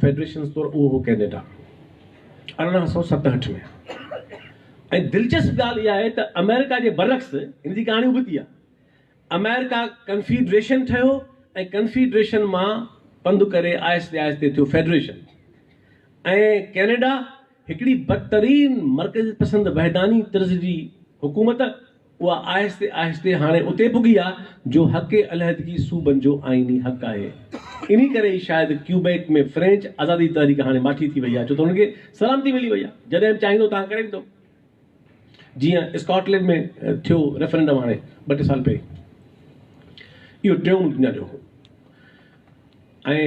Federations طور اهو هو ڪينيڊا 1867 ۾. ۽ دلچسپ ڳالهه اها آهي ته آمريڪا جي برعڪس هن جي ڪهاڻي ابتي آهي. آمريڪا ڪنفيڊريشن ٺهيو ۽ ڪنفيڊريشن مان پنڌ ڪري آهستي آهستي ٿيو فيڊريشن ۽ ڪينيڊا هڪڙي بدترين مرڪزيت پسند وحداني طرز جي حڪومت اها آهستي آهستي هاڻي اتي پڳي آ جو حق علحدگي صوبن جو آئيني حق آهي. انهي ڪري ئي شايد ڪيوبيڪ ۾ فرينچ آزادي تحريڪ هاڻي ماٺي ٿي وئي آ ڇو ته انهن کي سلامتي ملي وئي آ جڏهن به چاهيندو تهان ڪري ويندو جيئن اسڪاٽلينڊ ۾ ٿيو ريفرنڊم هاڻي ٻه ٽي سال پهرين. اهو ٽيون ملڪ دنيا جو هو ۽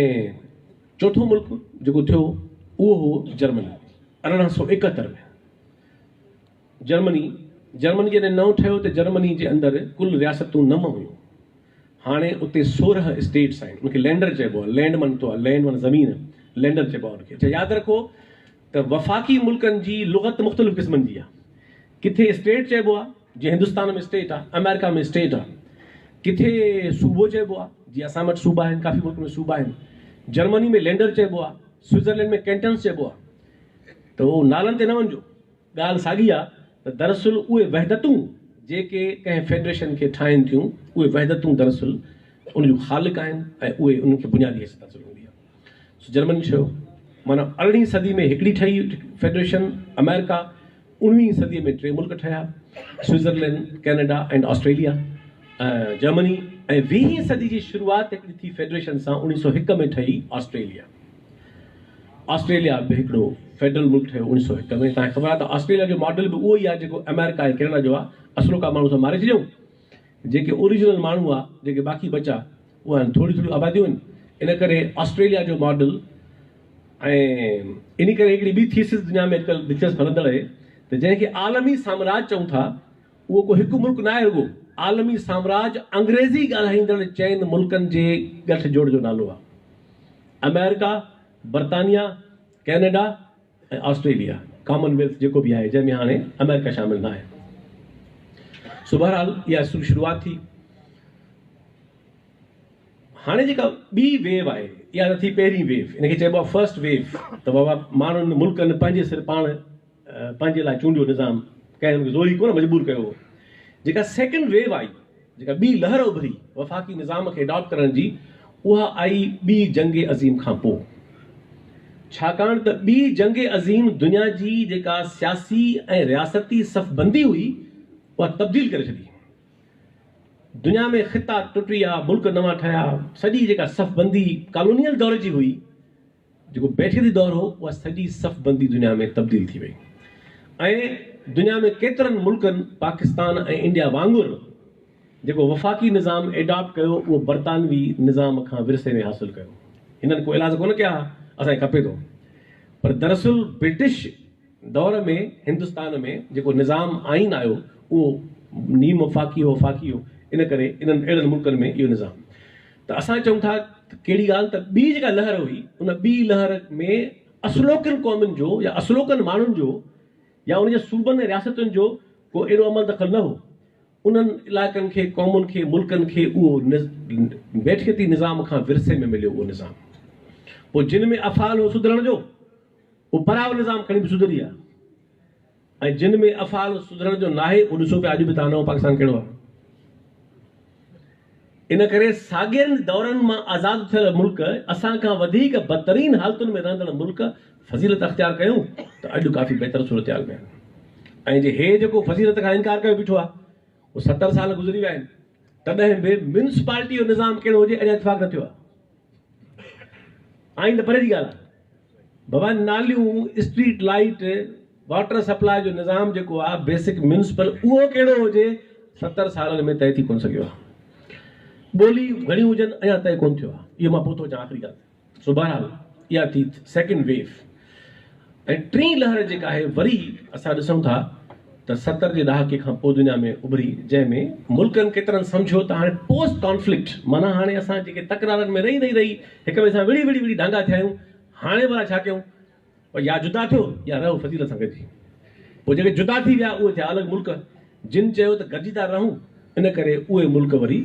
چوٿون ملڪ جيڪو ٿيو اهو هو جرمني 1871 ۾. جرمني، جرمني جڏهن نئون ٺهيو ته جرمني جي اندر ڪل رياستون نو هيون. هاڻي اتي 16 اسٽيٽس آهن. ان کي لينڊر چئبو آهي. لينڊ مان نڪتو آهي. لينڊ معنيٰ زمين، لينڊر چئبو آهي ان کي. اڇا ياد رکو ته وفاقي ملڪن جي لغت مختلف قسمن جي آهي. ڪٿي اسٽيٽ چئبو آهي، جيئن هندستان ۾ اسٽيٽ آهي، آمريڪا ۾ اسٽيٽ آهي. ڪٿي صوبو چئبو آهي، جيئن اسان وٽ صوبا آهن، ڪافي ملڪن ۾ صوبا آهن. جرمني ۾ لينڊر چئبو آهي، سوئٽزرلينڊ ۾ ڪينٽنس چئبو آهي. ته اهو نالن تي نه وڃجو. ڳالهه ساڳي آ ته دراصل اهي وحدتون جيڪي ڪنهن فيڊريشن کي ٺاهين ٿيون، اهي وحدتون دراصل ان جون خالق آهن ۽ اهي انهن کي بنيادي حيثيت حاصل هوندي آ. سو جرمني ٺهيو معنيٰ ارڙهين صدي ۾ هڪڙي ٺهي فيڊريشن آمريڪا، اڻويهين صدي ۾ ٽي ملڪ ٺهيا، Switzerland, Canada and Australia, Germany ۽ ويهين صدي جي شروعات هڪڙي ٿي فيڊريشن سان 1901 ۾ ٺهي آسٽريليا. آسٽريليا به هڪڙو فيڊرل ملڪ ٺهيو 1901 ۾. توهان کي خبر آهي ته آسٽريليا جو ماڊل به اهو ئي آهي جيڪو آمريڪا ۽ ڪينيڊا جو آهي. اصلوڪا ماڻهو سڀ ماري ڇڏيائون. جيڪي اوريجنل ماڻهو هئا جيڪي باقي بچا اهي هاڻي ٿوريون ٿوريون آباديون آهن. ان ڪري آسٽريليا جو ماڊل ۽ ان ڪري هڪڙي ٻي ٿيسز دنيا ۾ اڄڪلهه دلچسپ هلندڙ آهي ته جنهن کي عالمي سامراج چئون ٿا اهو ڪو هڪ ملڪ ناهي رڳو عالمي سامراج انگريزي ڳالهائيندڙ چئن ملڪن جي ڳٺ جوڙ جو نالو آهي. آمريڪا، برطانيا، ڪينيڊا ۽ آسٽريليا، ڪامن ويلٿ جيڪو به آهي جنهن ۾ هاڻي آمريڪا شامل ناهي. سو بهرحال اها شروعات ٿي. هاڻي جيڪا ٻي ويو آهي اها نه ٿي پهرين ويو، ان کي چئبو آهي فرسٽ ويو ته بابا ماڻهن ملڪن پنهنجي سر پاڻ پنهنجي لاء چونڊيو نظام، ڪنهن ان کي زوري ڪونه مجبور ڪيو هو. جيڪا سيڪنڊ ويو آئي، جيڪا ٻي لهر اڀري وفاقي نظام کي اڊاپٽ ڪرڻ جي، اها آئي ٻي جنگ عظيم کان پوء. ڇاڪاڻ ته ٻي جنگ عظيم دنيا جي جيڪا سياسي ۽ رياستي صف بندي هئي، اها تبديل ڪري ڇڏي. دنيا ۾ خطا ٽٽيا، ملڪ نوان ٺهيا، سڄي جيڪا صف بندي ڪالونيل دور جي هئي، جيڪو بيٺڪيتي دور هو اها سڄي صف بندي دنيا ۾ تبديل ٿي وئي ۽ دنيا ۾ ڪيترن ملڪن پاڪستان ۽ انڊيا وانگر جيڪو وفاقي نظام ايڊاپٽ ڪيو اهو برطانوي نظام کان ورثي ۾ حاصل ڪيو. هنن ڪو ايلاز ڪونه ڪيا ها اسان کي کپي ٿو پر دراصل برٽش دور ۾ هندستان ۾ جيڪو نظام آئين آيو اهو نيم وفاقي هو وفاقي هو ان ڪري انهن اهڙن ملڪن ۾ اهو نظام ته اسان چئون ٿا ته ڪهڙي ڳالهه ته ٻي جيڪا لهر هئي ان ٻي لهر ۾ اصلوڪن قومن جو يا اصلوڪن ماڻهن جو يا ان جي صوبن ۽ رياستن جو ڪو اهڙو عمل دخل نه هو. انهن علائقن کي، قومن کي، ملڪن کي اهو بيٺڪيتي نظام کان ورثي ۾ مليو اهو نظام. پوء جن ۾ افعال هو سڌرڻ جو اهو پرائو نظام کڻي به سڌري ويا. ۽ جن ۾ افعال سڌرڻ جو ناهي اهو ڏسو پيا اڄ به تان نئون پاڪستان ڪهڙو آهي. ان ڪري ساڳين دورن مان آزاد ٿيل ملڪ اسان کان وڌيڪ بدترين حالتن ۾ رهندڙ ملڪ فضيلت اختيار ڪيون ته اڄ ڪافي بهتر صورتحال ۾ آهن ۽ جي هي جيڪو فضيلت کان انڪار ڪيو بيٺو آهي اهو 70 سال گذري ويا آهن تڏهن به ميونسپالٽي جو نظام ڪهڙو هجي اڃا اتفاق نه ٿيو آهي. آئين ته پري جي ڳالهه آهي بابا ناليون اسٽريٽ لائيٽ واٽر سپلاء جو نظام جيڪو آهي بيسڪ ميونسپل اهو ڪهڙو هجي 70 سالن ۾ طئي ٿي ڪونه سگهيو آهي ٻولي گهڻيون هجن اڃا طئي ڪونه ٿيو آهي اهو مان پوء ٿو اچان آخري ڳالهه سو بهرحال اها ٿي سيڪنڊ ويو ۽ ٽين لهر جيڪا آهي وري اسان ڏسون ٿا ته 70 جي ڏهاڪي کان پوء دنيا ۾ اڀري جنهن ۾ ملڪن ڪيترن سمجهيو ته هاڻي پوسٽ ڪانفلڪٽ معنيٰ هاڻي اسان جيڪي تڪرارن ۾ رهي رهي رهي هڪ ٻئي سان وڙهي وڙهي وڙهي ڍانگا ٿيا آهيون هاڻي ڀلا ڇا ڪيون يا جدا ٿيو يا رهو فضيلت سان گڏجي پوء جيڪي جدا ٿي ويا اهي ٿيا الڳ ملڪ جن چيو ته گڏجي ٿا رهون ان ڪري اهي ملڪ وري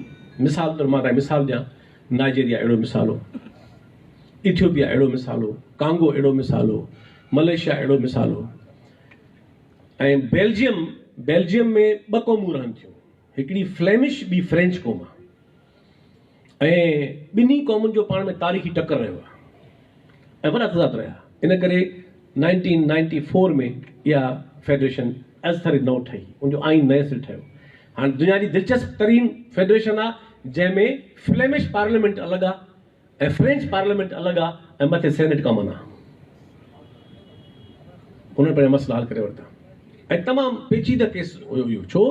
مثال طور مان توهان کي مثال ڏيان نائجيريا اهڙو مثال هو. ايٿيوپيا اهڙو مثال هو، ڪانگو اهڙو مثال هو، ملائيشيا اهڙو مثال هو ۽ بيلجيم، بيلجيم ۾ ٻه قومون رهن ٿيون، هڪڙي فليمش ٻي فرينچ قوم آهي ۽ ٻنهي قومن جو پاڻ ۾ تاريخي ٽڪر رهيو آهي ۽ وڏا تضاد رهيا. ان ڪري 1994 ۾ اها فيڊريشن ازسر نو ٺهي، ان جو آئين نئين سر ٺهيو. هاڻي دنيا جي دلچسپ ترين فيڊريشن آهي جنهن ۾ فليمش پارليامينٽ الڳ آهي ۽ فرينچ پارليامينٽ الڳ آ ۽ مٿي سينيٽ ڪامن آ. انهن پنهنجا مسئلا حل ڪري ورتا ۽ تمام پيچيده ڪيس هيو اهو. ڇو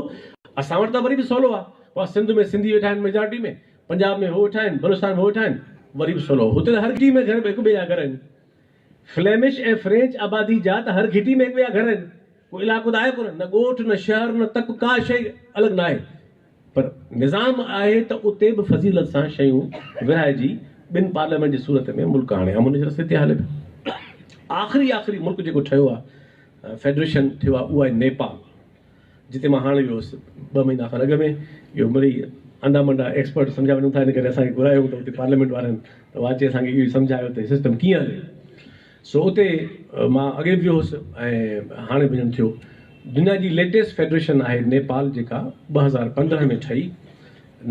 اسان وٽ ته وري به سولو آ. اها سنڌ ۾ سنڌي ويٺا آهن ميجارٽي ۾، پنجاب ۾ هو ويٺا آهن، بلوچستان ۾ هو ويٺا آهن، وري به سولو. هتي ته هر گهٽي ۾ گهر هڪ ٻئي جا گهر آهن. فليمش ۽ فرينچ آبادي جا ته هر گهٽي ۾ هڪ ٻئي جا گهر آهن. ڪو علائقو ته آهي ڪونه، نه ڳوٺ، نه شهر، نه تڪ، ڪا شيء الڳ ناهي. پر نظام آهي ته اتي به فضيلت سان شيون ورهائجي ٻن پارليامينٽ جي صورت ۾ ملڪ هاڻي امن جي رستي تي هلي پيو. آخري آخري ملڪ جيڪو ٺهيو آهي فيڊريشن ٿيو آهي اهو آهي نيپال جتي مان هاڻي ويو هوس ٻه مهينا کن اڳ ۾ اهو مڙئي انڌا منڊا ايڪسپرٽ سمجهيا وڃن ٿا ان ڪري اسان کي گهرايو ته اتي پارليامينٽ وارن ته اهو اچي اسان کي اهو سمجهايو ته سسٽم ڪيئن هلي. سو اتي مان اڳي به ويو هوس ۽ هاڻي به وڃڻ ٿيو. دنيا جي ليٽيسٽ فيڊريشن آهي نيپال جيڪا 2015 ۾ ٺهي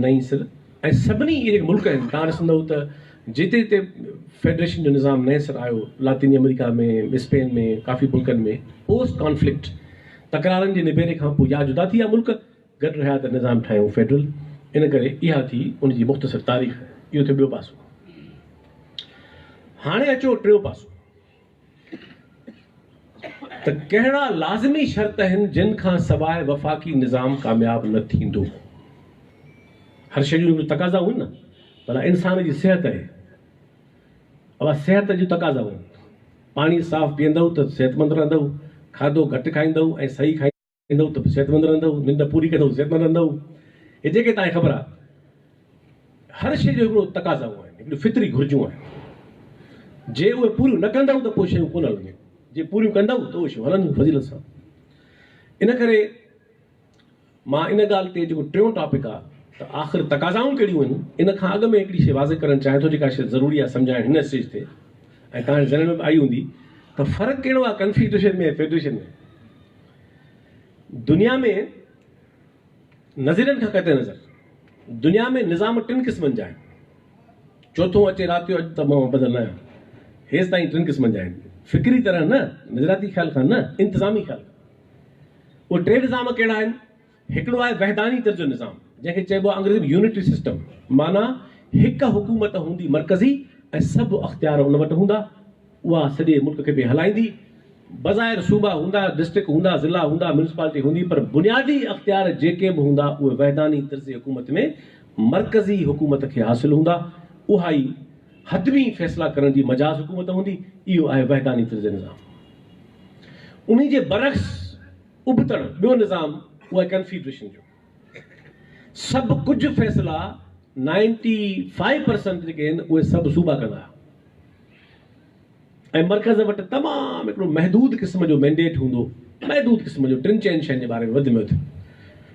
نئين سر ۽ سڀني اهي جيڪي ملڪ آهن توهان ڏسندؤ ته جتي جتي فيڊريشن جو نظام نئين سر آيو لاطيني آمريڪا ۾ اسپين ۾ ڪافي ملڪن ۾ پوسٽ ڪانفلڪٽ تڪرارن جي نبيري کان پوء يا جدا ٿي ويا ملڪ گڏ رهيا ته نظام ٺاهيون فيڊرل ان ڪري اها ٿي ان جي مختصر تاريخ اهو ٿيو ٻيو پاسو هاڻي اچو ٽيون پاسو ته ڪهڙا لازمي شرط آهن جن کان سواء وفاقي نظام ڪامياب نه ٿيندو هر شيء جون تقاضائون آهن نه ڀلا انسان جي صحت آهي اها صحت جون تقاضائون آهن پاڻي صاف پيئندؤ ته صحتمند رهندؤ کاڌو گهٽ کائيندؤ ۽ صحيح کائيندؤ ايندؤ ته به صحتمند رهندؤ، ننڊ پوري ڪندؤ ته صحتمند رهندؤ. هي جيڪي توهان کي خبر آهي، هر شيء جو هڪڙو تقاضائون آهن، هڪڙيون فطري گهرجون آهن. جي اهي پوريون نه ڪندؤ ته پوء شيون ڪونه هلنديون، جي پوريون ڪندؤ ته اهي شيون هلنديون فضيلت سان. ان ڪري مان ان ڳالهه تي جيڪو ٽيون ٽاپڪ آهي ته آخر تقاضائون ڪهڙيون آهن، ان کان اڳ ۾ هڪڙي شيء واضح ڪرڻ چاهيان ٿو جيڪا شيء ضروري آهي سمجهائڻ هن اسٽيج تي ۽ توهان جي ذهن ۾ به آئي هوندي ته فرق ڪهڙو آهي ڪنفيڊريشن ۾ ۽ فيڊريشن ۾. دنيا ۾ نظرين کان قطع نظر دنيا ۾ نظام ٽن قسمن جا آهن. چوٿون اچي رات جو اڄ ته مان ٻڌل نه آهيان. هيستائين ٽن قسمن جا آهن. فڪري طرح نه، نظرياتي خيال کان نه، انتظامي خيال کان. اهي ٽي نظام ڪهڙا آهن؟ هڪڙو آهي وحداني طرز جو نظام، جنهن کي چئبو آهي انگريزي ۾ يونٽري سسٽم، معنيٰ هڪ حڪومت هوندي مرڪزي ۽ سڀ اختيار ان وٽ هوندا، اها سڄي ملڪ کي پئي هلائيندي. بظاهر صوبا هوندا، ڊسٽرڪٽ هوندا، ضلعا هوندا، ميونسپالٽي هوندي پر بنيادي اختيار جيڪي به هوندا اهي وحداني طرز حڪومت ۾ مرڪزي حڪومت کي حاصل هوندا، اها ئي حتمي فيصلا ڪرڻ جي مجاز حڪومت هوندي، اهو آهي وحداني طرز نظام. انهي جي برعڪس ابتڙ ٻيو نظام اهو آهي ڪنفيڊريشن جو. سڀ ڪجهه فيصلا نائنٽي فائيو پرسنٽ جيڪي آهن اهي سڀ صوبا ڪندا ۽ مرڪز وٽ تمام هڪڙو محدود قسم جو مينڊيٽ هوندو، محدود قسم جو ٽن چئن شين جي باري ۾ وڌ ۾ وڌ.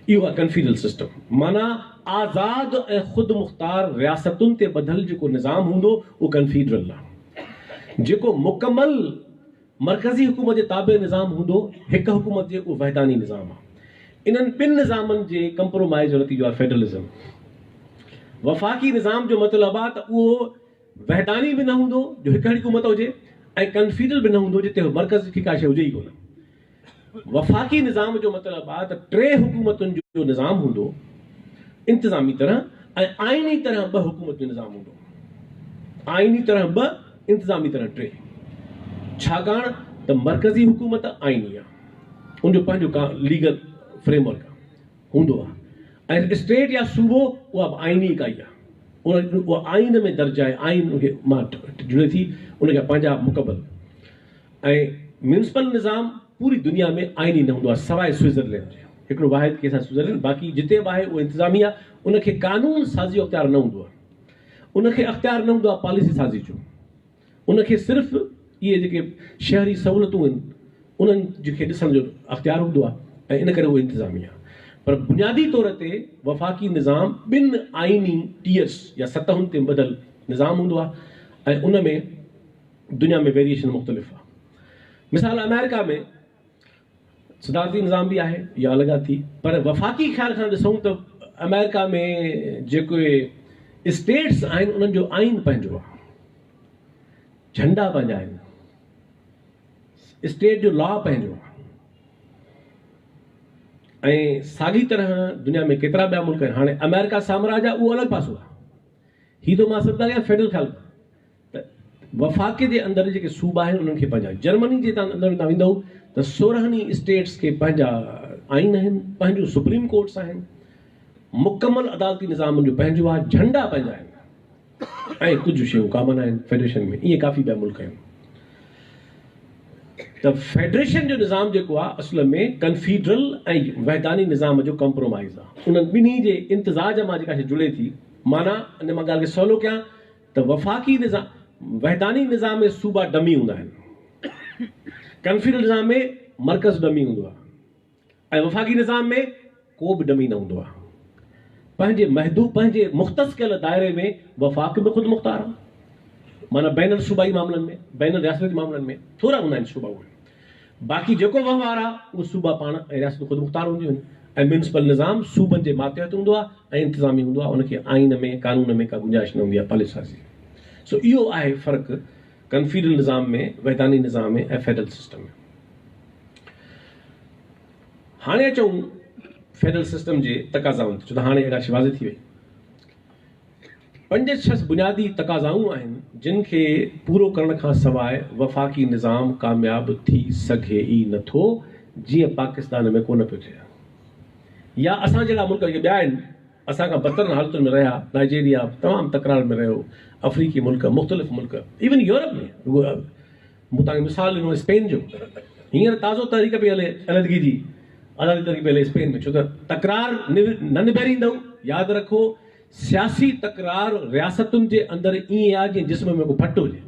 اهو آهي ڪنفيڊرل سسٽم معنيٰ آزاد ۽ خودمختار رياستن تي ٻڌل جيڪو نظام هوندو اهو ڪنفيڊرل آهي. جيڪو مڪمل مرڪزي حڪومت جي تابع نظام هوندو، هڪ حڪومت جي، اهو وحداني نظام آهي. انهن ٻن نظامن جي ڪمپرومائيز جو نتيجو آهي فيڊرلزم. وفاقي نظام جو مطلب آهي ته اهو وحداني به نه هوندو جو هڪ حڪومت هجي ۽ ڪنفيڊرل به نه هوندو جتي مرڪز کي ڪا شيء هجي ئي ڪونه. وفاقي نظام جو مطلب آهي ته ٽي حڪومتن جو نظام هوندو انتظامي طرح ۽ آئيني طرح ٻه حڪومتن جو نظام هوندو. آئيني طرح ٻه، انتظامي طرح ٽي. ڇاڪاڻ ته مرڪزي حڪومت آئيني آهي، ان جو پنهنجو ليگل فريم ورڪ آهي، هوندو آهي ۽ اسٽيٽ يا صوبو اها به آئيني اڪائي آهي، اها آئين ۾ درج آهي، آئين ان کي مان جڙي ٿي، ان جا پنهنجا مڪمل ۽ ميونسپل نظام پوري دنيا ۾ آئيني نه هوندو آهي سواء سوئٽزرلينڊ جي، هڪڙو واحد ڪيس آهي سوئٽزرلينڊ، باقي جتي به آهي اهو انتظامي آهي، ان کي قانون سازي جو اختيار نه هوندو آهي. ان کي اختيار نه هوندو آهي پاليسي سازي جو، ان کي صرف اهي جيڪي شهري سهولتون آهن انهن کي ڏسڻ جو اختيار هوندو آهي ۽ ان ڪري اهو انتظامي آهي پر بنيادي طور تي وفاقي نظام ٻن آئيني ٽيئرس يا سطحن تي ٻڌل نظام هوندو آهي ۽ ان ۾ دنيا ۾ ويريئيشن مختلف آهي. مثال آمريڪا ۾ صدارتي نظام به آهي اها الڳ ڳالهه ٿي پر وفاقي خيال کان ڏسون ته آمريڪا ۾ جيڪي اسٽيٽس آهن انهن جو آئين پنهنجو آهي، جهنڊا پنهنجا آهن، اسٽيٽ جو لا پنهنجو آهي ۽ ساڳي طرح دنيا ۾ ڪيترا ٻيا ملڪ آهن. هاڻي آمريڪا سامراج آهي اهو الڳ پاسو آهي، هي ته مان صرف ڳالهه ڪيان فيڊرل خيال کان ته وفاق جي اندر جيڪي صوبا آهن انهن کي پنهنجا جرمني جي تان اندر تان ويندؤ ته 16 ئي اسٽيٽس کي پنهنجا آئين آهن، پنهنجون سپريم ڪورٽس آهن، مڪمل عدالتي نظام ان جو پنهنجو آهي، جهنڊا پنهنجا آهن ۽ ڪجهه شيون ڪامن آهن فيڊريشن ۾ ائين ڪافي ٻيا ملڪ آهن ته فيڊريشن جو نظام جيڪو آهي اصل ۾ ڪنفيڊرل ۽ وحداني نظام جو ڪمپرومائز آهي، انهن ٻنهي جي امتزاج مان جيڪا شي جڙي ٿي، معنيٰ ان مان ڳالهه کي سولو ڪيان ته وفاقي نظام، وحداني نظام ۾ صوبا ڊمي هوندا آهن، ڪنفيڊرل نظام ۾ مرڪز ڊمي هوندو آهي ۽ وفاقي نظام ۾ ڪو به ڊمي نه هوندو آهي. پنهنجي محدود پنهنجي مختص ڪيل دائري ۾ وفاق به خودمختار آهي، معنيٰ بين الصوبائي معاملن ۾ بين الرياستي معاملن ۾ ٿورا هوندا آهن صوبا اهي. باقي جيڪو وهنوار آهي اهو صوبا پاڻ ۽ رياستون خودمختار هونديون آهن ۽ ميونسپل نظام صوبن جي ماتحت هوندو آهي ۽ انتظامي هوندو آهي ان کي آئين ۾ قانون ۾ ڪا گنجائش نه هوندي آهي پاليسي سازي سو اهو آهي فرق ڪنفيڊرل نظام ۾ وحداني نظام ۾ ۽ فيڊرل سسٽم ۾. هاڻي اچون فيڊرل سسٽم جي تقاضائن تي ڇو ته هاڻي اها شي واضح ٿي وئي. پنج ڇهه بنيادي تقاضائون آهن جن کي پورو ڪرڻ کان سواء وفاقي نظام ڪامياب ٿي سگهي ئي نه ٿو جيئن پاڪستان ۾ ڪونه پيو ٿئي يا اسان جهڙا ملڪ جيڪي ٻيا آهن اسان کان بدتر حالتن ۾ رهيا نائجيريا تمام تڪرار ۾ رهيو آفريقي ملڪ مختلف ملڪ ايون يورپ ۾ رڳو مون توهان کي مثال ڏنو اسپين جو هينئر تازو تحريڪ پئي هلي علحدگي جي آزادي تحريڪ پئي هلي اسپين ۾ ڇو ته تڪرار نه نبيريندؤ ياد رکو سياسي تڪرار رياستن جي اندر ائين آ جيئن جسم ۾ ڪو ڦٽ هجي.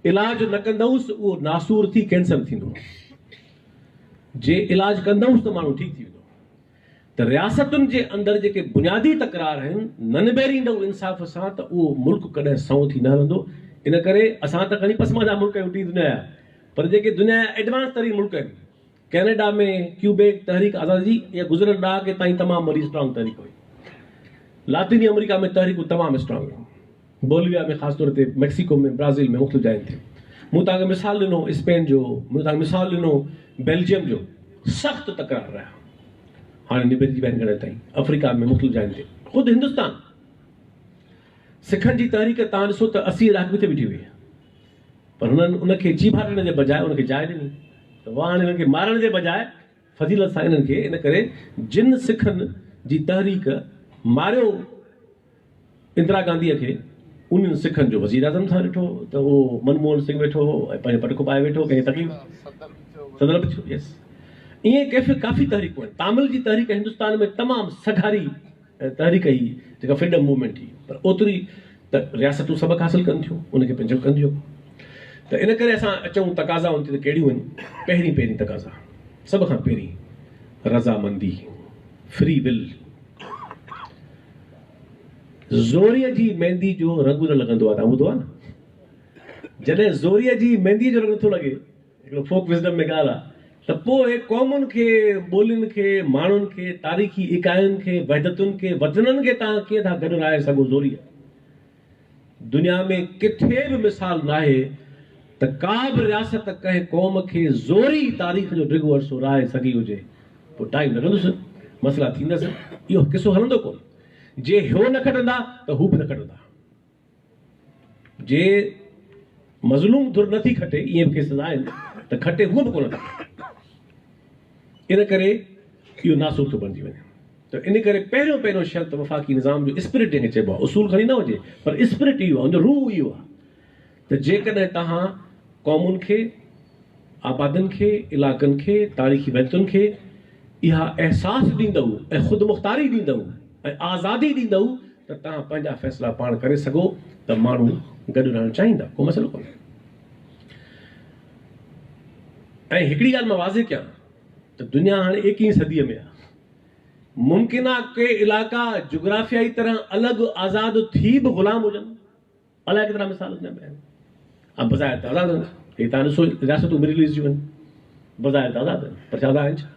علاج نه ڪندؤس اهو ناسور ٿي ڪينسر ٿيندو. جي علاج ڪندؤس ته ماڻهو ٺيڪ ٿي ويندو. ته رياستن جي اندر جيڪي بنيادي تڪرار آهن نه نبيريندؤ انصاف سان ته اهو ملڪ ڪڏهن سنئون ٿي نه هلندو. ان ڪري اسان ته کڻي پسمانده ملڪ آهيون ٽين دنيا جا پر جيڪي دنيا جا ايڊوانس ترين ملڪ آهن ڪينيڊا ۾ ڪيوبيڪ تحريڪ آزادي جي اها گذريل ڏهاڪي تائين تمام وڏي اسٽرانگ تحريڪ هئي. لاطيني آمريڪا ۾ تحريڪون تمام اسٽرانگ هيون. بوليويا ۾ خاص طور تي ميڪسيڪو ۾ برازيل ۾ مختلف جاين تي. مون توهان کي مثال ڏنو اسپين جو، مون توهان کي مثال ڏنو بيلجيم جو. سخت تڪرار رهيا. هاڻي نبيرجي ويا آهن گهڻي تائين. آفريڪا ۾ مختلف جاين تي. خود هندستان سکن جي تحريڪ توهان ڏسو ته 80 ڏهاڪي ۾ ٿي بيٺي هئي. پر هنن ان کي چيڀاٽڻ جي بجاء ان کي جاء ڏني ته واهه هاڻي انهن کي مارڻ جي بجاء فضيلت سان انهن کي ان ڪري جن سکن جي تحريڪ ماريو اندرا گانڌيء کي انهن سکن جو وزيراعظم سان ڏٺو ته اهو منموهن سنگهه ويٺو هو ۽ پنهنجو پٽڪو پائي ويٺو ڪنهن کي تڪليف صدر به ٿيو يس ائين ڪيفي ڪافي تحريڪون آهن تامل جي تحريڪ هندستان ۾ تمام سگهاري تحريڪ هئي جيڪا فريڊم موومينٽ هئي پر اوتري ته رياستون سبق حاصل ڪن ٿيون ان کي پنهنجو ڪنديون ته ان ڪري اسان اچون تقاضائن تي ته ڪهڙيون آهن پهرين پهرين تقاضا سڀ کان پهرين رضامندي فري ول زوريء جي ميندي جو رنگ نه لڳندو آهي توهان ٻڌو آهي نه جڏهن زوريء جي ميندي جو رنگ نٿو لڳي هڪڙو فوڪ وزڊم ۾ ڳالهه آ ته پوء قومن کي، ٻولين کي، ماڻهن کي، تاريخي ايڪاين کي، وحدتن کي، وطنن کي توهان ڪيئن ٿا گڏ رهائي سگهو زوريء؟ دنيا ۾ ڪٿي به مثال ناهي ته ڪا به رياست ڪنهن قوم کي زوري تاريخ جو ڊگهو عرصو رهائي سگهي هجي. پوء ٽائيم لڳندس، مسئلا ٿيندس، اهو قصو هلندو ڪونه. جي هو نه کٽندا ته هو به نه کٽندا. جي مظلوم ڌر نه ٿي کٽي، ائين به ڪيسز آهن ته کٽي هونء به ڪونه ٿا. ان ڪري اهو ناسور ٿو بڻجي وڃي. ته ان ڪري پهريون پهريون شرط وفاقي نظام جو اسپرٽ جنهن کي چئبو آهي، اصول کڻي نه هجي پر اسپرٽ اهو آهي، ان جو روح اهو آهي ته جيڪڏهن توهان قومن کي، آبادين کي، علائقن کي، تاريخي وحدتن کي اها احساس ڏيندؤ ۽ خودمختاري ڏيندؤ ۽ آزادي ڏيندؤ ته توهان پنهنجا فيصلا پاڻ ڪري سگهو ته ماڻهو گڏ رهڻ چاهيندا، ڪو مسئلو ڪونهي. ۽ هڪڙي ڳالهه مان واضح ڪيان ته دنيا هاڻي ايڪيهين صديء ۾ آهي. ممڪن آهي ڪي علائقا جغرافيائي طرح الڳ آزاد ٿي به غلام هجن. الائي ڪيترا مثال دنيا ۾ آهن. ۽ بظاهر ته آزاد آهن. هي توهان ڏسو رياستون مڊل ايسٽ جون آهن، بظاهر ته آزاد آهن پر ڇا آزاد آهن ڇا؟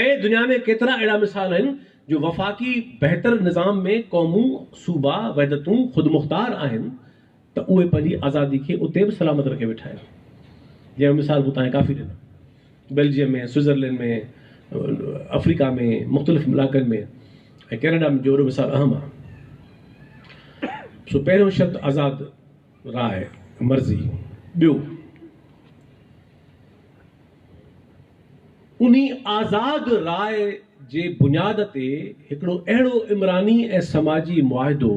۽ دنيا ۾ ڪيترا اهڙا مثال آهن جو وفاقي بهتر نظام ۾ قومون، صوبا، وحدتون خودمختار آهن ته اهي پنهنجي آزادي کي اتي به سلامت رکي ويٺا آهن. جنهن جو مثال مون توهان کي ڪافي ڏنو. بيلجيم ۾، سوئٽزرلينڊ ۾، آفريڪا ۾، مختلف علائقن ۾ ۽ ڪينيڊا ۾ جو وڏو مثال اهم آهي. سو پهريون شرط آزاد راء، مرضي. ٻيو، انهي آزاد راء جي بنياد تي هڪڙو اهڙو عمراني ۽ سماجي معاهدو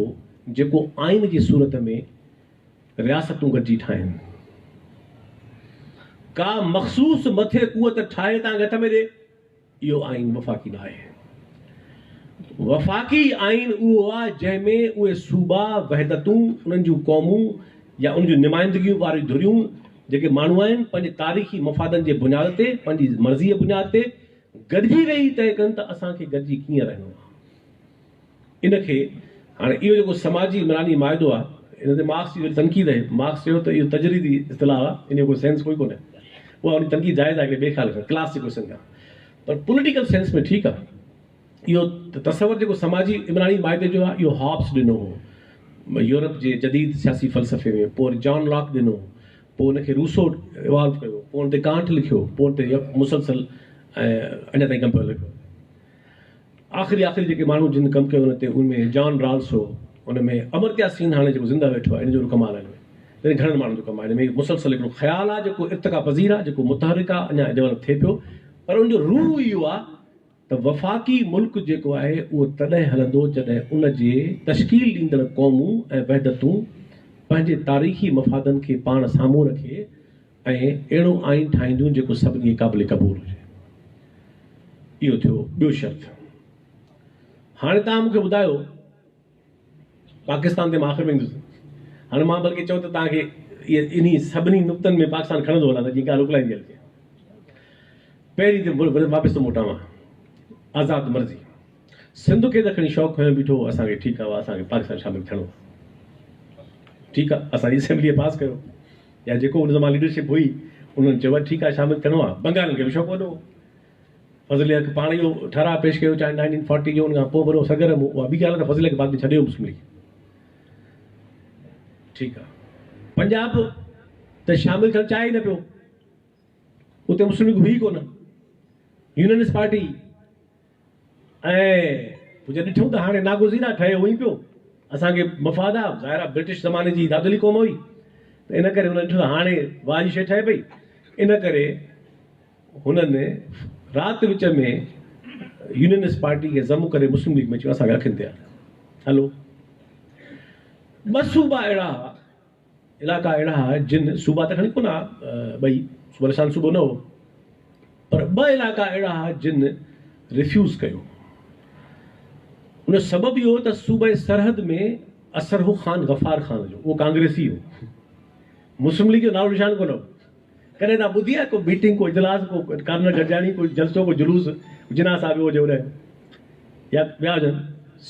جيڪو آئين جي صورت ۾ رياستون گڏجي ٺاهين. ڪا مخصوص مٿي قوت ٺاهي توهان کي هٿ ۾ ڏي. اهو آئين وفاقي نه آهي. وفاقي آئين اهو آهي جنهن ۾ اهي صوبا، وحدتون، انهن جون قومون يا انهن جون نمائندگيون واريون ڌريون جيڪي ماڻهو آهن پنهنجي تاريخي مفادن جي بنياد تي پنهنجي مرضيء جي بنياد تي گڏجي ويهي طئي ڪن ته اسان کي گڏجي ڪيئن رهڻو آهي. ان کي هاڻي اهو جيڪو سماجي عمراني معاهدو آهي ان تي مارڪس جي وڏي تنقيد آهي. مارڪس چيو ته اهو تجريدي اصطلاح آهي ان جو ڪو سينس ڪوئي ڪونهي. اها ان جي تنقيد جائز آهي هڪڙي ٻئي خيال کان ڪلاس جي ڪوئسچن کان پر پوليٽيڪل سينس ۾ ٺيڪ آهي. اهو تصور جيڪو سماجي عمراني معاهدي جو آهي اهو هابس ڏنو هو يورپ جي جديد سياسي فلسفي ۾ پوء وري جان لاڪ ڏنو پوء ان کي روسو ايوالو ڪيو پوء ان تي ڪانٽ لکيو پوء ان تي مسلسل ۽ اڃا تائين ڪم پيو هلي پيو. آخري آخري جيڪي ماڻهو جن ڪم ڪيو ان تي ان ۾ جان رالس هو ان ۾ امرتيا سين هاڻي جيڪو زنده ويٺو آهي ان جو به ڪمال آهي ان ۾ يعني گهڻن ماڻهن جو ڪم آهي ان ۾ مسلسل هڪڙو خيال آهي جيڪو ارتقا پذير آهي جيڪو متحرڪ آهي اڃا ڊيولپ ٿئي پيو پر ان جو روح اهو آهي ته وفاقي ملڪ جيڪو آهي اهو تڏهن هلندو جڏهن ان جي تشڪيل ڏيندڙ قومون ۽ وحدتون پنهنجي تاريخي مفادن کي پاڻ سامهون رکي ۽ اهڙو آئين ٺاهينديون جيڪو سڀني کي قابل قبول هجي. اهو ٿيو ٻيو شرط. هاڻي توهان مون کي ٻڌايو پاڪستان تي مان آخر ۾ ايندس. هاڻي مان بلڪه چئو ته توهان کي انهي سڀني نقطن ۾ پاڪستان کڻندو هلان ته جيئن ڳالهه اڪلائيندي هلجي. پهرين تي واپس ٿو موٽان. آزاد مرضي. سنڌ کي ته کڻي شوق هنيو بيٺو هو اسان کي ٺيڪ آ اسان کي پاڪستان شامل ٿيڻو آ. ٺيڪ آ اسان جي اسيمبليء پاس ڪيو. يا جيڪو ان زماني ليڊرشپ هئي انهن چيو ٺيڪ آهي شامل ٿيڻو آهي بنگالين کي به شوق وڏو هو فضل حق پاڻ اهو ٺهراء پيش ڪيو چاهي نائنٽين فورٽي جو ان کان پوء وڏو سرگرم هو اها ٻي ڳالهه آهي ته فضل حق بعد ۾ ڇڏيو مسلم ليگ ٺيڪ آهي پنجاب ته شامل ٿيڻ چاهي ئي نه پيو اتي مسلم ليگ هئي ڪونه يونينسٽ پارٽي ۽ پوء جڏهن ڏٺئون ته هاڻي ناگزير آ، ٺهي اهو ئي پيو، اسان کي مفاد آ، ظاهر آ برٽش زماني جي دادلي قوم هئي ته ان ڪري هنن ڏٺو ته هاڻي واهه جي شيء ٺهي پئي، ان ڪري هنن رات وچ ۾ يونينسٽ پارٽي کي ضم ڪري مسلم ليگ ۾ چيو اسان کي اکين تي آ، هلو. ٻه صوبا اهڙا هئا. علائقا اهڙا ها جن صوبا ته کڻي ڪونه ها ٻئي بلوچستان صوبو نه هو پر ٻه علائقا اهڙا ها جن ريفيوز ڪيو ان جو سبب اهو ته صوبه سرحد ۾ اثر هو خان غفار خان جو اهو ڪانگريسي هو مسلم ليگ جو نالو نشان ڪونه هو ڪڏهن توهان ٻڌي آهي ڪو ميٽنگ ڪو اجلاس ڪو ڪارنر گڏجاڻي ڪو جلسو ڪو جلوس جناح صاحب هجي هوڏانهن يا ٻيا هجن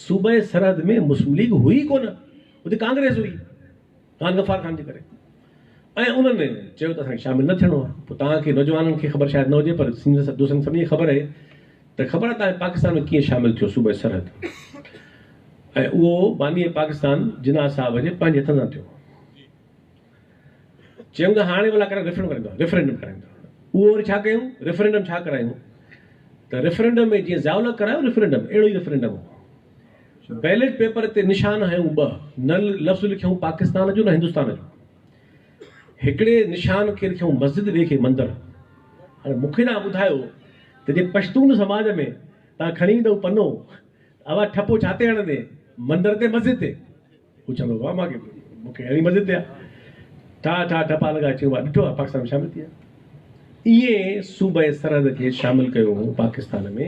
صوبه سرحد ۾ مسلم ليگ هئي ڪونه اتي ڪانگريس هئي خان غفار خان جي ڪري ۽ انهن چيو ته اسان کي شامل نه ٿيڻو آهي پوء توهان کي نوجوانن کي خبر شايد نه هجي پر سينئر دوستن کي سڀني کي خبر آهي ته خبر آهي توهان پاڪستان ۾ ڪيئن شامل ٿيو صوبه سرحد ۽ اهو باني پاڪستان جناح صاحب جي پنهنجي هٿن سان ٿيو چيون ته هاڻي ڀلا ڪري ريفرنڊم ڪرائيندا ريفرنڊم ڪرائيندا اهو وري ڇا ڪيون ريفرنڊم ڇا ڪرايون ته ريفرنڊم ۾ جيئن ضياء الحق ڪرايو ريفرنڊم اهڙو ئي ريفرنڊم هو بيلٽ پيپر تي نشان هنيائون ٻه، نه لفظ لکيائون پاڪستان جو نه هندستان جو. هڪڙي نشان کي لکيائون مسجد ٻئي کي مندر. هاڻي مون کي توهان ٻڌايو ته جي پشتون سماج ۾ توهان کڻي ويندؤ پنو ته اوهان ٺپو ڇا تي هڻندي مندر تي مسجد تي؟ هو چوندو بابا مان کي مون کي هڻي مسجد تي آ. ٺا ٺا ٺپا لڳا چيون ڀا ڏٺو آ پاڪستان ۾ شامل ٿي ويا. ائين صوبه سرحد کي شامل ڪيو هو پاڪستان ۾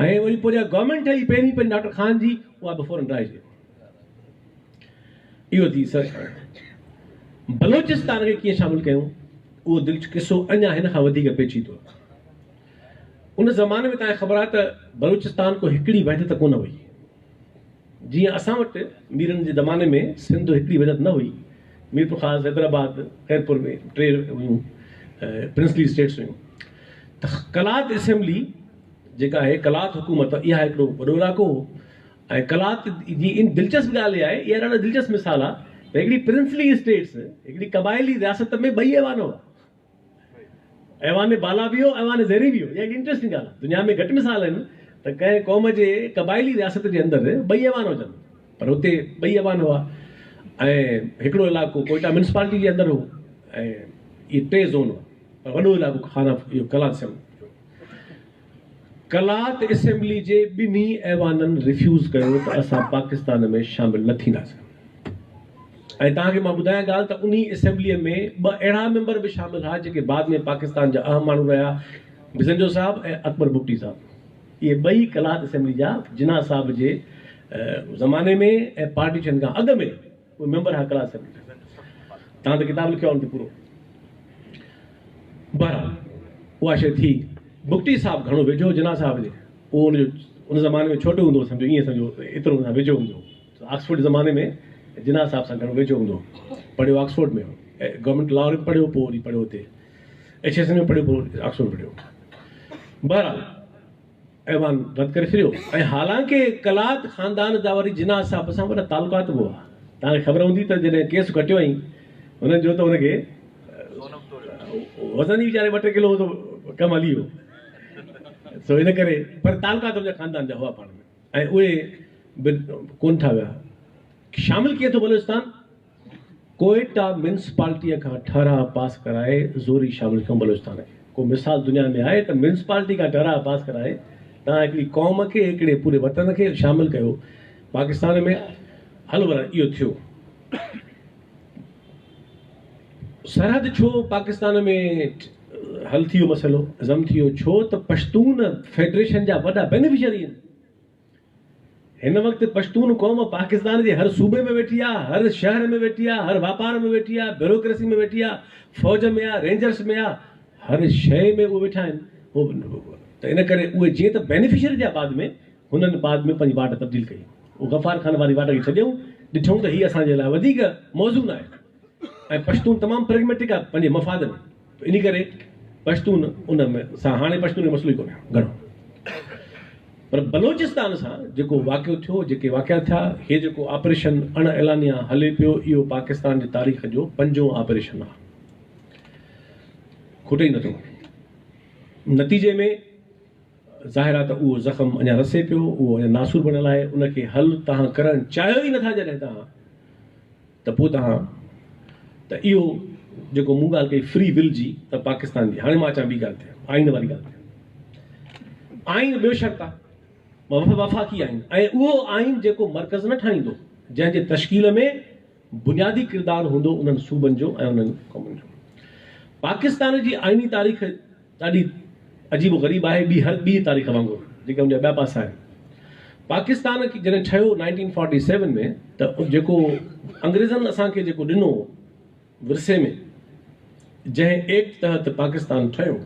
۽ وري پوء جيڪا گورنمينٽ ٺهي پهرين پهرين ڊاڪٽر خان جي اها به فورن ڊاهجي اهو ٿي سر بلوچستان کي ڪيئن شامل ڪيون اهو دل قصو اڃا هن کان وڌيڪ پيچيدو ان زماني ۾ تانکي خبر آهي ته بلوچستان ڪو هڪڙي وحدت ڪونه هئي جيئن اسان وٽ ميرن جي زماني ۾ سنڌ هڪڙي وحدت نه هئي، ميرپورخاص، حيدرآباد، خيرپور ۾ ٽي هيون پرنسلي اسٽيٽس هيون ته قلات اسيمبلي جيڪا آهي قلات حڪومت اها هڪڙو وڏو علائقو هو ۽ قلات جي ان دلچسپ ڳالهه اها آهي اها ڏاڍو دلچسپ مثال آهي ته هڪڙي پرنسلي اسٽيٽس هڪڙي قبائلي رياست ۾ ٻئي ايوان هئا ايوان بالا به هو ايوان زيرين به هو اها هڪ انٽريسٽنگ ڳالهه آهي دنيا ۾ گهٽ مثال آهن ته ڪنهن قوم جي قبائلي رياست جي اندر ٻئي ايوان هجن پر اتي ٻئي ايوان هئا ۽ هڪڙو علائقو ڪوئيٽا ميونسپالٽي جي اندر هو ۽ اهي ٽي زون هئا پر وڏو علائقو خانه اهو قلات اسيمبلي جو قلات اسيمبلي جي ٻنهي ايوانن ريفيوز ڪيو ته اسان پاڪستان ۾ شامل نه ٿينداسين ۽ توهان کي مان ٻڌايان ڳالهه ته انهي اسيمبلي ۾ ٻه اهڙا ميمبر به شامل هئا جيڪي بعد ۾ پاڪستان جا اهم ماڻهو رهيا بزنجو صاحب ۽ اڪبر بگٽي صاحب اهي ٻئي قلات اسيمبلي جا جناح صاحب جي زماني ۾ ۽ پارٽيشن کان اڳ ۾ اهي ميمبر ها قلات اسيمبلي جا. توهان ته ڪتاب لکيو آهي ان تي پورو. بهرحال اها شيء ٿي. بگٽي صاحب گهڻو ويجهو هو جناح صاحب جي. اهو ان جو ان زماني ۾ ڇوٽو هوندو هو سمجهو ائين سمجهو ايترو ان سان ويجهو هوندو هو. آڪسفورڊ جي زماني ۾ جناح صاحب سان گهڻو ويجهو هوندو هو. پڙهيو آڪسفورڊ ۾ هو. گورنمينٽ لاهور ۾ پڙهيو پوء وري پڙهيو هتي ايڇ ايس اين ۾ پڙهيو پوء آڪسفورڊ ۾ پڙهيو. بهرحال. ايوان رد ڪري ڇڏيو ۽ حالانڪه قلات خاندان جا وري جناح صاحب سان وڏا تعلقات به هئا. توهان کي خبر هوندي ته جڏهن ڪيس کٽيو ۽ هنن جو ته هن کي وزن ئي ويچاري ٻه ٽي ڪلو هو ته ڪم هلي ويو سو ان ڪري پر تعلقات هن جا خاندان جا هئا پاڻ ۾ ۽ اهي به ڪونه ٺا ويا. شامل ڪيئن ٿيو بلوچستان؟ ڪوئيٽا ميونسپالٽيء کان ٺهراء پاس ڪرائي زوري شامل ڪيون بلوچستان کي. ڪو مثال دنيا ۾ آهي ته ميونسپالٽي کان ٺهراء پاس ڪرائي توهان هڪڙي قوم کي هڪڙي پوري وطن کي شامل ڪيو پاڪستان ۾ هلو ڀلا اهو ٿيو سرحد ڇو پاڪستان ۾ حل ٿي ويو مسئلو ضم ٿي ويو ڇو ته پشتون فيڊريشن جا وڏا بينيفشري آهن. هن وقت پشتون قوم پاڪستان جي هر صوبي ۾ ويٺي آ، هر شهر ۾ ويٺي آ، هر واپار ۾ ويٺي آ، بيوروڪريسي ۾ ويٺي آ، فوج ۾ آ، رينجرس ۾ آ، هر شيء ۾ اهي ويٺا آهن ته ان ڪري اهي جيئن ته بينيفشري ٿيا بعد ۾ هنن بعد ۾ پنهنجي واٽ تبديل ڪئي اهو غفار خان واري واٽ کي ڇڏيائون ڏٺائون ته هي اسان جي لاء وڌيڪ موزون آهي ۽ پشتون تمام پريگميٽڪ آ پنهنجي مفاد ۾ انهي ڪري پشتون ان ۾ سان هاڻي پشتون جو مسئلو ئي ڪونهي گهڻو پر بلوچستان سان جيڪو واقعو ٿيو جيڪي واقعا ٿيا هي جيڪو آپريشن اڻ اعلانيه هلي پيو اهو پاڪستان جي تاريخ جو پنجون آپريشن آ کٽي ئي نٿو نتيجي ۾ ظاهر آ ته اهو زخم اڃا رسي پيو اهو اڃا ناسور بڻيل آهي ان کي حل تهان ڪرڻ چاهيو ئي نٿا جڏهن تهان ته پوء توهان ته اهو جيڪو مون ڳالهه ڪئي فري ول جي ته پاڪستان جي هاڻي مان اچان ٻي ڳالهه تي آئين واري ڳالهه تي آئين ٻيو شرط آهي وفاقي آئين ۽ اهو آئين جيڪو مرڪز نه ٺاهيندو جنهن جي تشڪيل ۾ بنيادي ڪردار هوندو انهن صوبن جو ۽ انهن قومن جو پاڪستان جي آئيني تاريخ ڏاڍي عجيب و غريب آهي ٻي هر ٻي تاريخ وانگر جيڪي ان جا ٻيا پاسا آهن. پاڪستان جڏهن ٺهيو نائنٽين فورٽي سيون ۾ ته جيڪو انگريزن اسان کي جيڪو ڏنو ورثي ۾ جنهن ايڪٽ تحت پاڪستان ٺهيو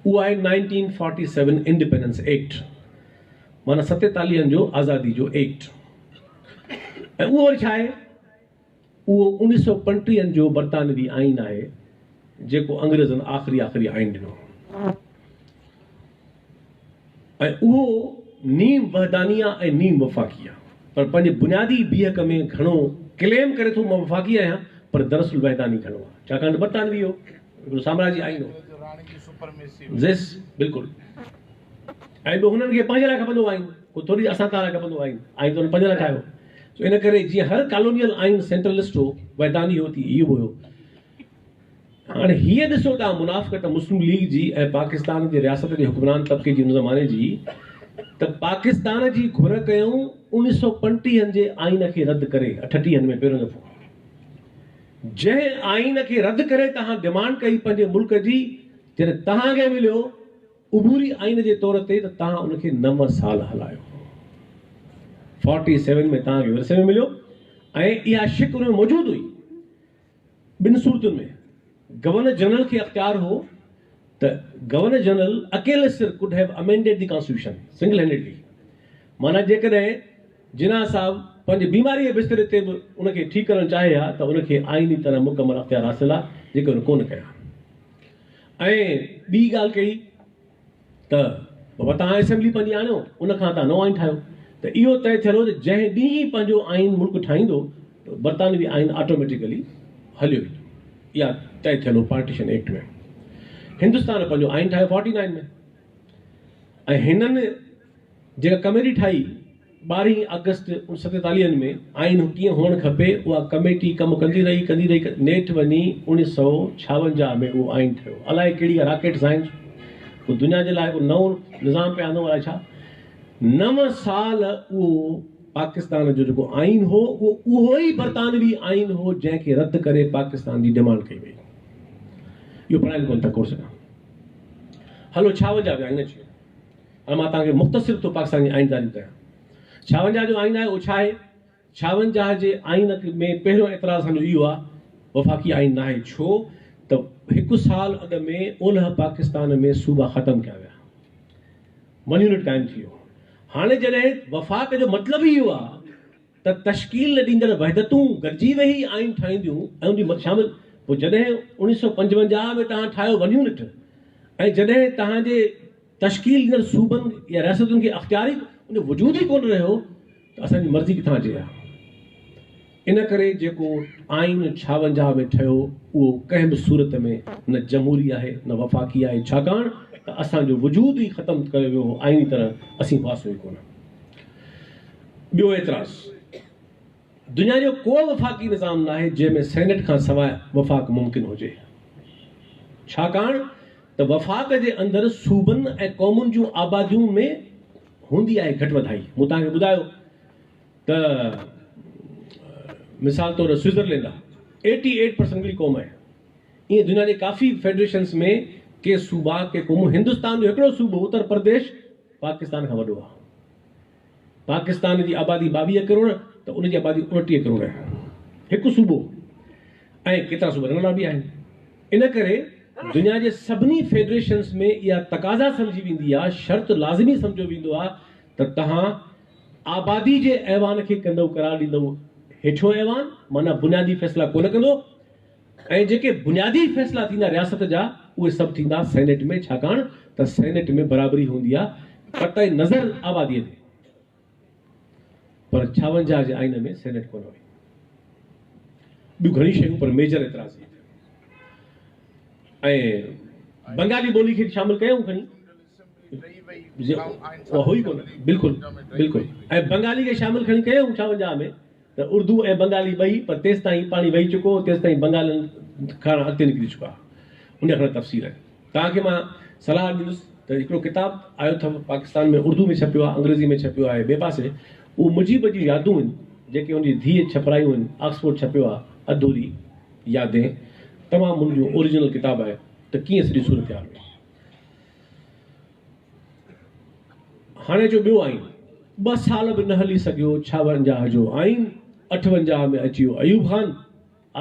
اهو آهي nineteen forty seven independence act معنيٰ ستيتاليهن جو آزادي جو ايڪٽ ۽ اهو وري ڇا آهي؟ اهو اوڻيهه سئو پنٽيهن جو برطانوي آئين آهي جيڪو انگريزن آخري آخري آئين ڏنو ۽ اهو نيم وحداني آ ۽ نيم وفاقي آ پر پنهنجي بنيادي بيهڪ ۾ گهڻو ڪليم ڪري ٿو مان وفاقي آهيان پر دراصل وحداني گهڻو آ ڇاڪاڻ ته برطانوي هو هڪڙو سامراجي آئين هو جس بلڪل ۽ ٻيو هنن کي پنهنجي لاء کپندو آئين ڪو ٿوري اسان تان لاء کپندو آئين آئين ته هنن پنهنجي لاء ٺاهيو سو ان ڪري جيئن هر ڪالونيل آئين سينٽرلسٽ هو، وحداني هو تيئن هيء به هيو. هاڻي هيء ڏسو ته منافقت مسلم ليگ جي ۽ پاڪستان جي رياست جي حڪمران طبقي جي ان زماني جي ته پاڪستان جي گهر ڪيائون اوڻيهه سئو پنٽيهن جي آئين کي رد ڪري اٺٽيهن ۾ پهريون دفعو جنهن آئين کي رد ڪري توهان ڊمانڊ ڪئي پنهنجي ملڪ جي جڏهن توهان کي مليو عبوري آئين جي طور تي ته توهان ان کي نو سال هلايو. فورٽي سيون ۾ توهان کي ورثي ۾ مليو ۽ اها شق ان ۾ موجود هئي. ٻن صورتن ۾ گورنر جنرل کي اختيار هو ته گورنر جنرل اڪيلي سر could have amended the constitution single handedly معنيٰ جيڪڏهن جناح صاحب پنهنجي بيماريء جي بستري تي به ان کي ٺيڪ ڪرڻ چاهي ها ته ان کي آئيني طرح مڪمل اختيار حاصل آهي، جيڪي هن ڪونه ڪيا. ۽ ٻي ڳالهه ڪئي ته بابا توهان اسيمبلي پنهنجي آڻيو، ان کان توهان نئون آئين ٺاهيو ته اهو طئي ٿيل هو ته جنهن ڏينهن ئي پنهنجو آئين ملڪ ٺاهيندو ته برطانوي آئين آٽوميٽيڪلي هليو ويندو. اها طئي ٿيل هو پارٽيشن ايڪٽ ۾. هندستان پنهنجو آئين ٺاهيو فورٽي نائين ۾ ۽ هنن جيڪا ڪميٽي ٺاهي ٻارهين آگسٽ ستيتاليهن ۾ آئين ڪيئن هئڻ کپي اها ڪميٽي ڪم ڪندي رهي ڪندي رهي نيٺ وڃي اوڻيهه سئو ڇاونجاهه ۾ اهو آئين ٺهيو. الائي ڪهڙي ڪا راڪيٽ سائنس ڪو دنيا جي لاء ڪو نئون نظام پئي آندو الائي ڇا. نو سال اهو پاڪستان جو جيڪو آئين هو اهو اهو ئي برطانوي آئين هو جنهن کي رد ڪري پاڪستان جي ڊمانڊ ڪئي وئي. اهو پڙهائين ڪونه ٿا ڪورس ۾. هلو ڇاونجاهه جو آئين اچي ويو. هاڻي مان توهان کي مختصر طور پاڪستان جي آئين جاري ڪيان. ڇاونجاهه جو آئين آهي اهو ڇا آهي؟ ڇاونجاهه جي آئين ۾ پهريون اعتراض اسان جو اهو آهي وفاقي آئين ناهي ڇو ته هڪ سال اڳ ۾ اولهه پاڪستان ۾ صوبا ختم ڪيا ويا ون يونٽ قائم ٿي ويو هاڻي جڏهن وفاق جو مطلب ئي اهو آهي ته تشڪيل ڏيندڙ وحدتون گڏجي ويهي آئين ٺاهينديون ۽ ان جي شامل پوء جڏهن 1955 ۾ توهان ٺاهيو ون يونٽ ۽ جڏهن توهان جي تشڪيل ڏيندڙ صوبن يا رياستن کي اختيار ئي ان جو وجود ئي ڪونه رهيو ته اسان جي مرضي ڪٿان اچي ها. ان ڪري جيڪو آئين 56 ۾ ٺهيو اهو ڪنهن به صورت ۾ نه جمهوري آهي نه وفاقي آهي ڇاڪاڻ ته اسان جو وجود ئي ختم ڪيو ويو هو آئيني طرح اسين هئاسون ئي ڪونه. ٻيو اعتراض، دنيا جو ڪو وفاقي نظام ناهي جنهن ۾ سينيٽ کان سواء وفاق ممڪن هجي. ڇاڪاڻ ته وفاق جي اندر صوبن ۽ قومن جون آباديون ۾ هوندي آهي گهٽ وڌائي. مون توهان کي ٻڌايو ته مثال طور سوئٽزرلينڊ آهي ايٽي ايٽ پرسنٽ هڪڙي قوم آهي. ائين دنيا جي ڪافي فيڊريشنز ۾ ڪي صوبا ڪي قومون هندستان جو هڪڙو صوبو اتر پرديش پاڪستان کان وڏو آهي. پاڪستان جي آبادي 22 ڪروڙ ته ان جي آبادي 29 ڪروڙ آهي. هڪ صوبو ۽ ڪيترا صوبا ننڍڙا به آهن. ان ڪري دنيا جي سڀني فيڊريشنز ۾ اها تقاضا سمجهي ويندي آهي، شرط لازمي سمجهيو ويندو آهي ته توهان آبادي جي ايوان کي ڪندؤ قرار ڏيندؤ هيٺيون ايوان معنيٰ بنيادي فيصلا ڪونه ڪندو ۽ جيڪي بنيادي فيصلا ٿيندا رياست جا اهي سڀ ٿيندا سينيٽ ۾ ڇاڪاڻ ته سينيٽ ۾ برابري هوندي آهي قطع نظر آبادي تي پر 56 جي آئين ۾ سينيٽ ڪونه هئي. ٻيون گهڻيون شيون پر ميجر اعتراض اهي ۽ بنگالي ٻولي کي شامل ڪيائون کڻي اها هئي ڪونه بلڪل بلڪل ۽ بنگالي کي شامل کڻي ڪيائون 56 ۾ ته اردو ۽ بنگالي ٻئي پر تيستائين پاڻي وهي چڪو هو، تيستائين بنگالين کان اڳتي نڪري چڪا ها. ان جا گهڻا تفصيل آهن. توهان کي مان صلاح ڏيندس ته هڪڙو ڪتاب آيو اٿم پاڪستان ۾ اردو ۾ ڇپيو آهي، انگريزي ۾ ڇپيو آهي، ٻئي پاسي اهو مجيب جون يادون آهن جيڪي هن جي ڌيء ڇپرايون آهن، آڪسفورڊ ڇپيو آهي، اڌوري يادين تمام هن جو اوريجنل ڪتاب آهي ته ڪيئن سڄي صورتحال هئي. هاڻي اچو ٻيو آئين. ٻه سال به نه هلي سگهيو 56 جو آئين، 58 ۾ اچي ويو ايوب خان،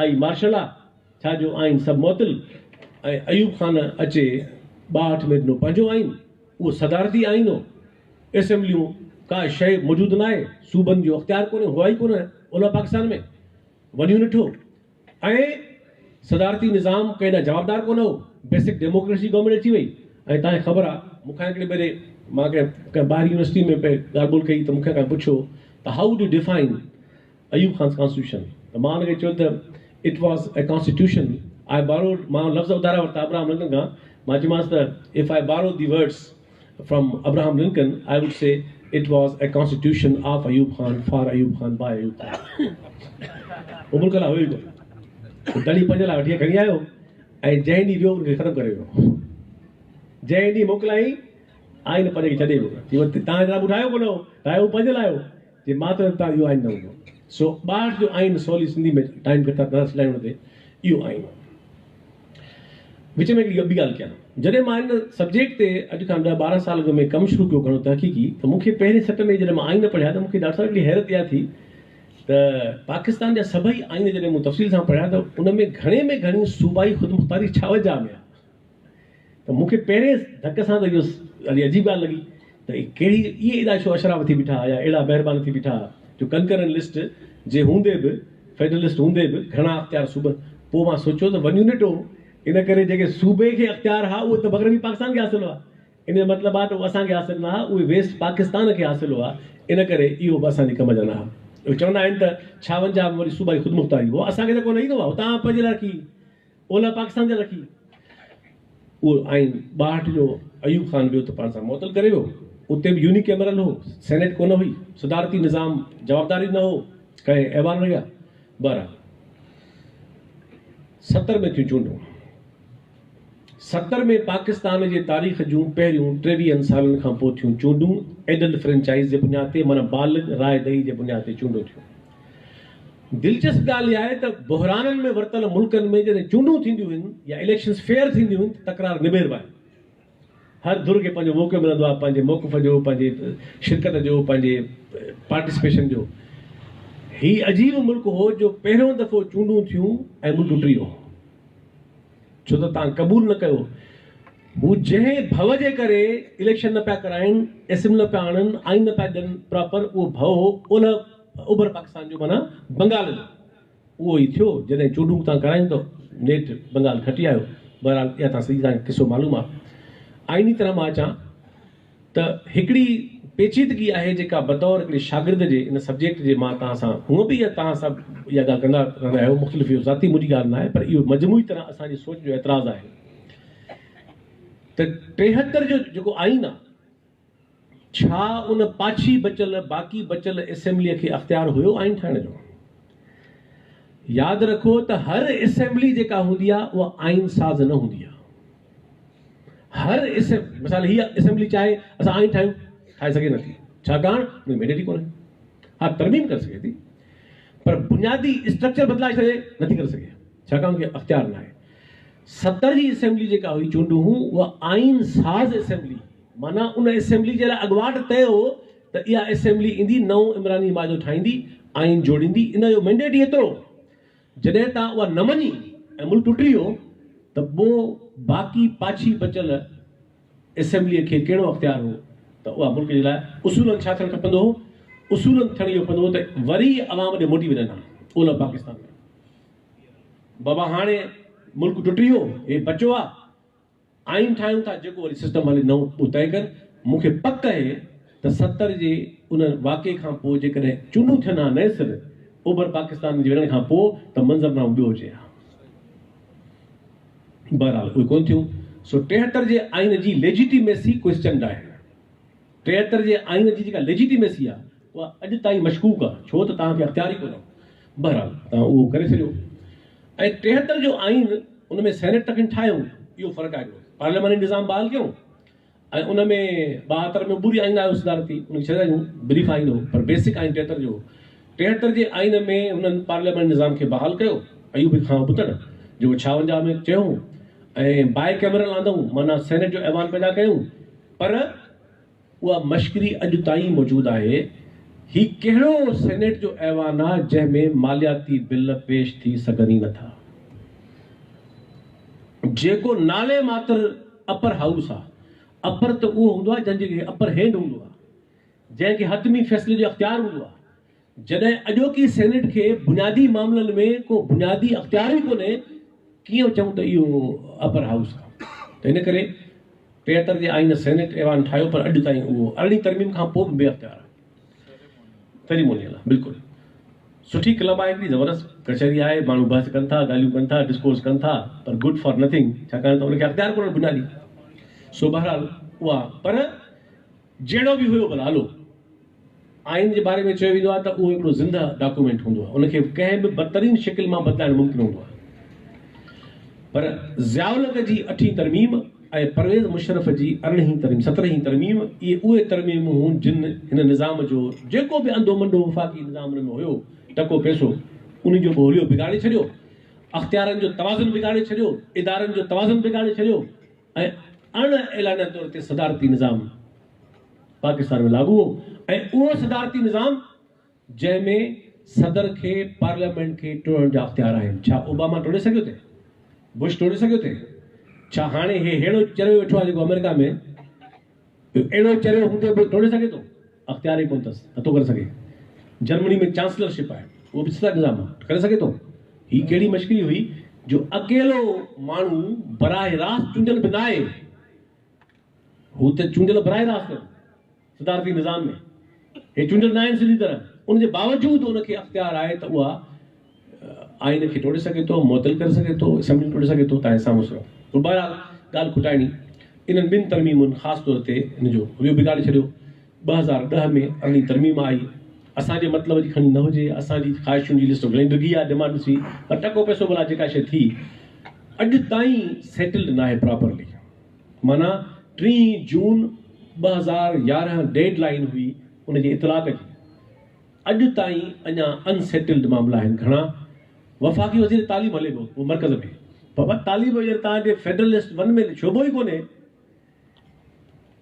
آئي مارشلا، ڇا جو آئين سڀ معطل ۽ ايوب خان اچي 62 ۾ ڏنو پنهنجو آئين، اهو صدارتي آئين هو، اسيمبليون ڪا شيء موجود ناهي، صوبن جو اختيار ڪونهي، هئا ئي ڪونه اولهه پاڪستان ۾، ون يونٽ هو. ۽ صدارتي نظام ڪنهن ڏانهن جوابدار ڪونه هو، بيسڪ ڊيموڪريسي گورنمينٽ اچي وئي ۽ توهان کي خبر آ مون کان هڪڙي ڀيري مان ڪنهن ڪنهن ٻاهرين يونيورسٽي ۾ پئي ڳالهه ٻولهه ڪئي ته مون کي ڪنهن پڇيو ته how would you define Ayub Khan's constitution ته مان ان کي چيو ته it was a constitution I borrowed مان لفظ اڌارا ورتا ابراهم لنڪن کان مان چيومانس ته if I borrow the words From Abraham Lincoln I would say it was a constitution of Ayub Khan for Ayub Khan by Ayub Khan. هو ملڪ لاء هيو ئي ڪونه. دڙي پنهنجي لاء وٺي کڻي آيو ۽ جنهن ڏينهن ويو ان کي ختم ڪري ويو. جنهن ڏينهن موڪلائين آئين پنهنجي کي ڇڏي ويو. چي تان جناب ٺاهيو ڪونه هو، ٺاهيو هو پنهنجي لاء هو. چي مان ته تان اهو آئين نه هوندو. سو 62 جو آئين سولي سنڌي ۾ ٽائيم گهٽ آ نه سلائين ان تي اهو آئين هو. وچ ۾ هڪڙي ٻي ڳالهه ڪيان. جڏهن مان ان سبجيڪٽ تي اڄ کان ڏهه ٻارهن سال اڳ ۾ ڪم شروع ڪيو گهڻو تحقيقي ته مون کي پهرين سٽ ۾ جڏهن مان آئين پڙهيا ته مون کي ڊاڪٽر صاحب هڪڙي حيرت اها ٿي ته پاڪستان جا سڀئي آئين جڏهن مون تفصيل سان پڙهيا ته ان ۾ گهڻي ۾ گهڻي صوبائي خودمختاري 56 ۾ آهي ته مون کي پهرين ڌڪ سان ته اهو عجيب ڳالهه لڳي ته ڪهڙي اهي ايڏا ڇو اشراف ٿي بيٺا يا اهڙا مهربان ٿي بيٺا جو ڪنڪرنٽ لسٽ جي هوندي به فيڊرلسٽ هوندي به گهڻا اختيار صوبن پوء مان سوچيو ته ون يونٽ هو ان ڪري جيڪي صوبي کي اختيار ها اهي ته مغربي پاڪستان کي حاصل هئا ان جو مطلب آهي ته اهي اسان کي حاصل نه ها اهي ويسٽ پاڪستان کي حاصل هئا ان ڪري اهو به اسان جي ڪم جا نه ها اهي چوندا آهن ته ڇاونجاهه ۾ وري صوبائي خودمختاري هو اسان کي ته ڪونه ايندو آهي هتان پنهنجي لاء رکي اولهه پاڪستان جي لاء رکي اهو آئين 62 جو ايوب خان ويو ته پاڻ سان معطل ڪري ويو. اتي به يوني ڪيمرل هو، سينيٽ ڪونه هئي، صدارتي نظام جوابداري نه هو، ڪنهن ايوان رهيا. بهرحال 70 ۾ ٿيون چونڊون. 70 ۾ پاڪستان جي تاريخ جون پهريون ٽيويهن سالن کان پوء ٿيون چونڊون ايڊلٽ فرنچائز جي بنياد تي معنيٰ بالغ راء دهي جي بنياد تي چونڊون ٿيون. دلچسپ ڳالهه اها آهي ته بحرانن ۾ ورتل ملڪن ۾ جڏهن چونڊون ٿينديون آهن يا اليڪشنز فيئر ٿينديون آهن ته تڪرار نبيربا آهن. هر ڌر کي پنهنجو موقعو ملندو آهي پنهنجي موقف جو، پنهنجي شرڪت جو، پنهنجي پارٽيسپيشن جو. هي عجيب ملڪ هو جو پهريون دفعو چونڊون ٿيون ۽ ملڪ ٽٽي ويو. ڇو ته توهان قبول نه ڪيو. هو جنهن ڀؤ جي ڪري اليڪشن نه پيا ڪرائين، اسيمبلي نه پيا آڻن، آئين نه پيا ڏين پراپر اهو ڀؤ هو اولهه اوڀر پاڪستان جو معنيٰ بنگال جو. اهو ئي ٿيو جڏهن چونڊون تان ڪرايون ته نيٺ بنگال کٽي آيو. بهرحال اها تان سڄي تان قصو معلوم آ. آئيني طرح مان اچان ته هڪڙي پيچيدگي آهي جيڪا بطور هڪڙي شاگرد جي ان سبجيڪٽ جي مان توهان سان هونء به اها توهان سڀ اها ڳالهه ڪندا رهندا آهيو مختلف اهو ذاتي منهنجي ڳالهه ناهي پر اهو مجموعي طرح اسان جي سوچ جو اعتراض آهي ته 73 جو جيڪو آئين آ ڇا ان پاڇي بچل باقي بچل اسيمبليء کي اختيار هيو آئين ٺاهڻ جو؟ ياد رکو ته هر اسيمبلي جيڪا هوندي آ اها آئين ساز نه هوندي آ. هر اسيمبلي مثال هي اسيمبلي چاهي اسان آئين ٺاهيون ٺاهي سگهي نٿي ڇاڪاڻ ان کي مينڊيٽ ئي ڪونهي. ها ترميم ڪري سگهي ٿي پر بنيادي اسٽرڪچر بدلائي ڇڏي نٿي ڪري سگهي ڇاڪاڻ ان کي اختيار ناهي. 70 جي اسيمبلي جيڪا هئي چونڊون هون اها آئين ساز اسيمبلي هئي. معنيٰ ان اسيمبلي جي لاء اڳواٽ طئي هو ته اها اسيمبلي ايندي نئون عمراني معاهدو ٺاهيندي، آئين جوڙيندي، ان جو مينڊيٽ ئي ايترو هو. جڏهن تان اها نه مڃي ۽ ملڪ ٽٽي ويو ته پوء باقي پاڇي بچيل اسيمبليء کي ڪهڙو اختيار هو ته اها ملڪ جي لاء اصولن ڇا ٿيڻ کپندو هو؟ اصولن ٿيڻ اهو کپندو هو ته وري عوام ڏي موٽي وڃن ها اولهه پاڪستان ۾. بابا هاڻي ملڪ ٽٽي ويو، هي بچو آ. آئين ٺاهيون ٿا جيڪو وري سسٽم هلي نئون اهو طئي ڪن، مون کي پڪ اهي ته 70 جي ان واقعي کان پوء جيڪڏهن چونڊون ٿين ها نئين سر اوڀر پاڪستان جي وڃڻ کان پوء ته منظرنامو ٻيو هجي ها. بهرحال اهي ڪونه ٿيون سو 73 جي آئين جي ليجيٽيميسي ڪوئسچنڊ آهي. 73 جي آئين جي جيڪا ليجيٽيميسي آهي اها اڄ تائين مشڪوڪ آهي ڇو ته توهان کي اختيار ئي ڪونه هو. بهرحال توهان اهو ڪري ڇڏيو ۽ 73 جو آئين ان ۾ سينيٽ ته کڻي ٺاهيو اهو فرق آهي هڪڙو پارلياماني نظام بحال ڪيون ۽ ان ۾ 72 ۾ عبوري آئين آيو صدارتي ان کي ڇڏي آيون بريف آئين هو پر بيسڪ آئين 73 جو هو 73 جي آئين ۾ انهن پارلياماني نظام کي بحال ڪيو ايوبي کان ابتڙ جيڪو 56 ۾ چيو هو ۽ بائي ڪيمرل آندائون معنيٰ سينيٽ جو ايوان پيدا ڪيون پر اها مشڪري اڄ تائين موجود آهي. هي ڪهڙو سينيٽ جو ايوان آ جنهن ۾ مالياتي بل پيش ٿي سگهن ئي نٿا. جيڪو نالي ماتر اپر هائوس آ. اپر ته اهو هوندو آ جنهن جي اپر هينڊ هوندو آ. جنهن کي حتمي فيصلي جو اختيار هوندو آ. جڏهن اڄوڪي سينيٽ کي بنيادي معاملن ۾ ڪو بنيادي اختيار ئي ڪونهي ڪيئن چئون ته اهو اپر هائوس آ. ته ان ڪري 73 جي آئين سينيٽ ايوان ٺاهيو پر اڄ تائين اهو ارڙهين ترميم کان پوء به بي اختيار آهي. سيريمونيل آهي بلڪل. سٺي ڪلب آهي هڪڙي زبردست ڪچهري آهي ماڻهو بحث ڪن ٿا ڳالهيون ڪن ٿا ڊسڪورس ڪن ٿا پر گڊ فار نٿنگ ڇاڪاڻ ته ان کي اختيار ڪونهي بنيادي سو بهرحال اها پر جهڙو به هيو ڀلا هلو. آئين جي باري ۾ چيو ويندو آهي ته اهو هڪڙو زنده ڊاڪيومينٽ هوندو آهي، ان کي ڪنهن به بدترين شڪل مان بدلائڻ ممڪن هوندو آهي. پر ضياء الحق جي اٺين ترميم ۽ پرويز مشرف جي ارڙهين ترميم، سترهين ترميم، اهي اهي ترميمون هيون جن هن نظام جو جيڪو به انڌو منڊو وفاقي نظام ان ۾ هيو، ٽڪو پئسو، ان جو به حليو بگاڙي ڇڏيو، اختيارن جو توازن بگاڙي ڇڏيو، ادارن جو توازن بگاڙي ڇڏيو ۽ اڻ اعلانيه طور تي صدارتي نظام پاڪستان ۾ لاڳو هو ۽ اهو صدارتي نظام جنهن ۾ صدر کي پارليامينٽ کي ٽوڙڻ جا اختيار آهن. ڇا اوباما ٽوڙي سگهيو ٿي؟ بش ٽوڙي سگهيو ٿي؟ ڇا هاڻي هي ههڙو چريو ويٺو آهي جيڪو آمريڪا ۾ اهڙو چريو هوندي به ٽوڙي سگهي ٿو؟ اختيار ئي ڪونه اٿس، نٿو ڪري سگهي. جرمني ۾ چانسلرشپ آهي، اهو به صدارتي نظام آهي، ڪري سگهي ٿو. هي ڪهڙي مشڪري هئي جو اڪيلو ماڻهو براهه راست چونڊيل به ناهي، هو ته چونڊيل براهه راست آهن صدارتي نظام ۾، هي چونڊيل ناهن سڌي طرح، ان جي باوجود ان کي اختيار آهي ته اها آئين کي ٽوڙي سگهي ٿو، معطل ڪري سگهي ٿو، اسيمبليون ٽوڙي سگهي ٿو، تنهن سامهون سر. پر بهرحال ڳالهه کٽائڻي انهن ٻن ترميمن خاص طور تي ان جو رويو بگاڙي ڇڏيو. 2010 ۾ ارڙهين ترميم آئي. اسان جي مطلب جي کڻي نه هجي، اسان جي خواهشن جي لسٽ گهڻي ڊگهي آهي، ڊمانڊ ڏسي، پر ٽڪو پئسو ڀلا جيڪا شيء ٿي اڄ تائين سيٽلڊ ناهي پراپرلي. معنيٰ ٽيهين جون 2011 ڊيڊ لائين هئي ان جي اطلاق جي. اڄ تائين اڃا ان سيٽلڊ معاملا آهن گهڻا. وفاقي وزير تعليم هلي پيو اهو مرڪز ۾. بابا تعليم جو جڏهن توهان جي فيڊرل لسٽ ون ۾ شعبو ئي ڪونهي.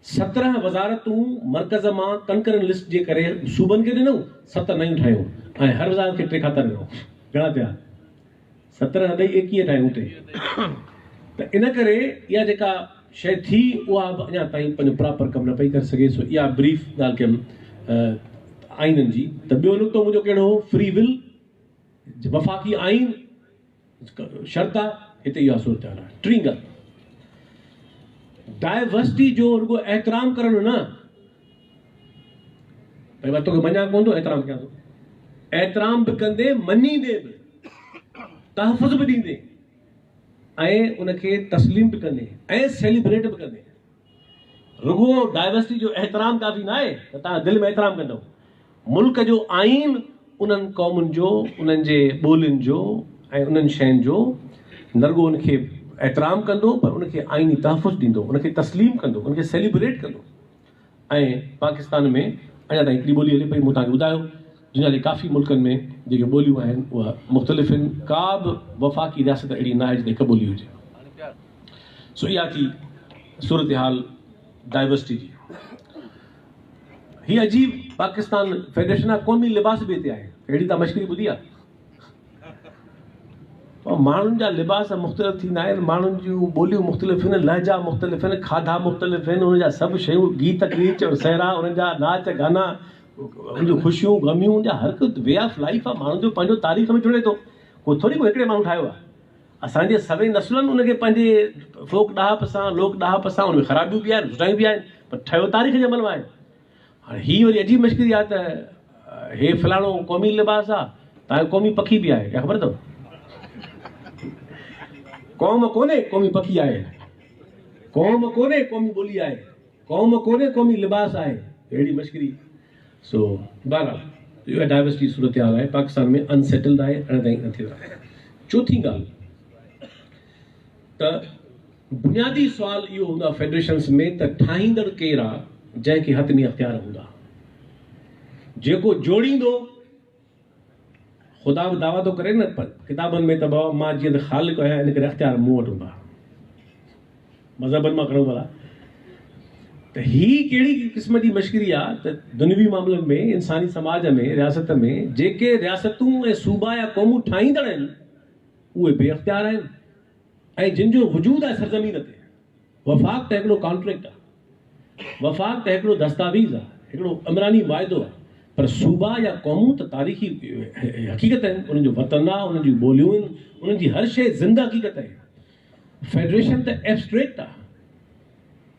17 وزارتون مرڪز مان ڪنڪرنٽ لسٽ جي ڪري صوبن کي ڏنئون، ست نيون ٺاهيون ۽ هر وزارت کي ٽي کاتا ڏنئون. گهڻا ٿيا؟ 17 ڏئي 21 ٺاهيون اتي. ته ان ڪري اها جيڪا شيء ٿي اها به اڃا تائين پنهنجو پراپر ڪم نه پئي ڪري سگهي. سو اها بريف ڳالهه ڪيم آئينن جي. ته ٻيو نقطو منهنجو ڪهڙو هو؟ فري ول، وفاقي آئين شرط آ، هتي اها صورتحال آ. ٽين ڳالهه ڊائيورسٽي جو رڳو احترام ڪرڻ نه، ڀئي مان توکي مڃان ڪونه ٿو احترام ڪيان ٿو، احترام به ڪندي مڃيندي به، تحفظ به ڏيندي ۽ ان کي تسليم به ڪندي ۽ سيليبريٽ به ڪندي. رڳو ڊائيورسٽي جو احترام ڪافي ناهي ته توهان دل ۾ احترام ڪندؤ. ملڪ جو آئين انهن قومن جو، انهن جي ٻولين جو ۽ انهن شين جو نه رڳو ان کي احترام ڪندو پر ان کي آئيني تحفظ ڏيندو، ان کي تسليم ڪندو، ان کي سيليبريٽ ڪندو. ۽ پاڪستان ۾ اڃا تائين هڪڙي ٻولي هلي پئي، مون توهان کي ٻڌايو دنيا جي ڪافي ملڪن ۾ جيڪي ٻوليون آهن اها مختلف آهن، ڪا به وفاقي رياست اهڙي ناهي جتي هڪ ٻولي هجي. سو اها ٿي صورتحال ڊائيورسٽي جي. هي عجيب پاڪستان فيڊريشن آ، قومي لباس به هتي آهي. اهڙي توهان مشڪري ٻڌي آ؟ ماڻهن جا لباس مختلف ٿيندا آهن، ماڻهن جون ٻوليون مختلف آهن، لهجا مختلف آهن، کاڌا مختلف آهن، انهن جا سڀ شيون، گيت ڳيچ، سهرا، انهن جا ناچ گانا، انهن جون خوشيون غميون، ان جا هر هڪ وي آف لائيف آ، ماڻهن جو پنهنجو تاريخ ۾ جڙي ٿو. ڪو ٿوري ڪو هڪڙي ماڻهو ٺاهيو آ. اسان جي سوين نسلن ان کي پنهنجي فوڪ ڏاهپ سان، لوڪ ڏاهپ سان، ان ۾ خرابيون به آهن، سٺايون به آهن، پر ٺهيو تاريخ جي عمل مان آهي. هاڻي هي وري عجيب مشڪري آهي ته هي فلاڻو قومي لباس آ، توهان جو قومي پکي به آهي، اها خبر اٿو؟ قوم ڪونهي، قومي پکي آهي. قوم ڪونهي، قومي ٻولي آهي. قوم ڪونهي، قومي لباس آهي. اهڙي مشڪري. سو بهرحال اها ڊائيورسٽي جي صورتحال آهي پاڪستان ۾ ان سيٽلڊ آهي اڃا تائين نه ٿيو آهي. چوٿين ڳالهه ته بنيادي سوال اهو هوندو آهي فيڊريشنس ۾ ته ٺاهيندڙ ڪير آهي جنهن کي حتمي اختيار هوندا، جيڪو جوڙيندو. خدا به دعويٰ ٿو ڪري نه ڪتابن ۾ ته بابا مان جيئن ته خالق آهيان ان ڪري اختيار مون وٽ هوندا. مذهبن مان کڻون ڀلا ته هي ڪهڙي قسم جي مشڪري آ ته دنيوي معاملن ۾ انساني سماج ۾ رياست ۾ جيڪي رياستون ۽ صوبا يا قومون ٺاهيندڙ آهن اهي بي اختيار آهن ۽ جن جو وجود آهي سرزمين تي. وفاق ته هڪڙو ڪانٽريڪٽ آ، وفاق ته هڪڙو دستاويز آ، هڪڙو عمراني معاهدو آ، پر صوبا يا قومون ته تاريخي حقيقت آهن، انهن جو وطن آ، انهن جون ٻوليون آهن، انهن جي هر شيء زنده حقيقت آهي. فيڊريشن ته ايبسٽريڪٽ آ،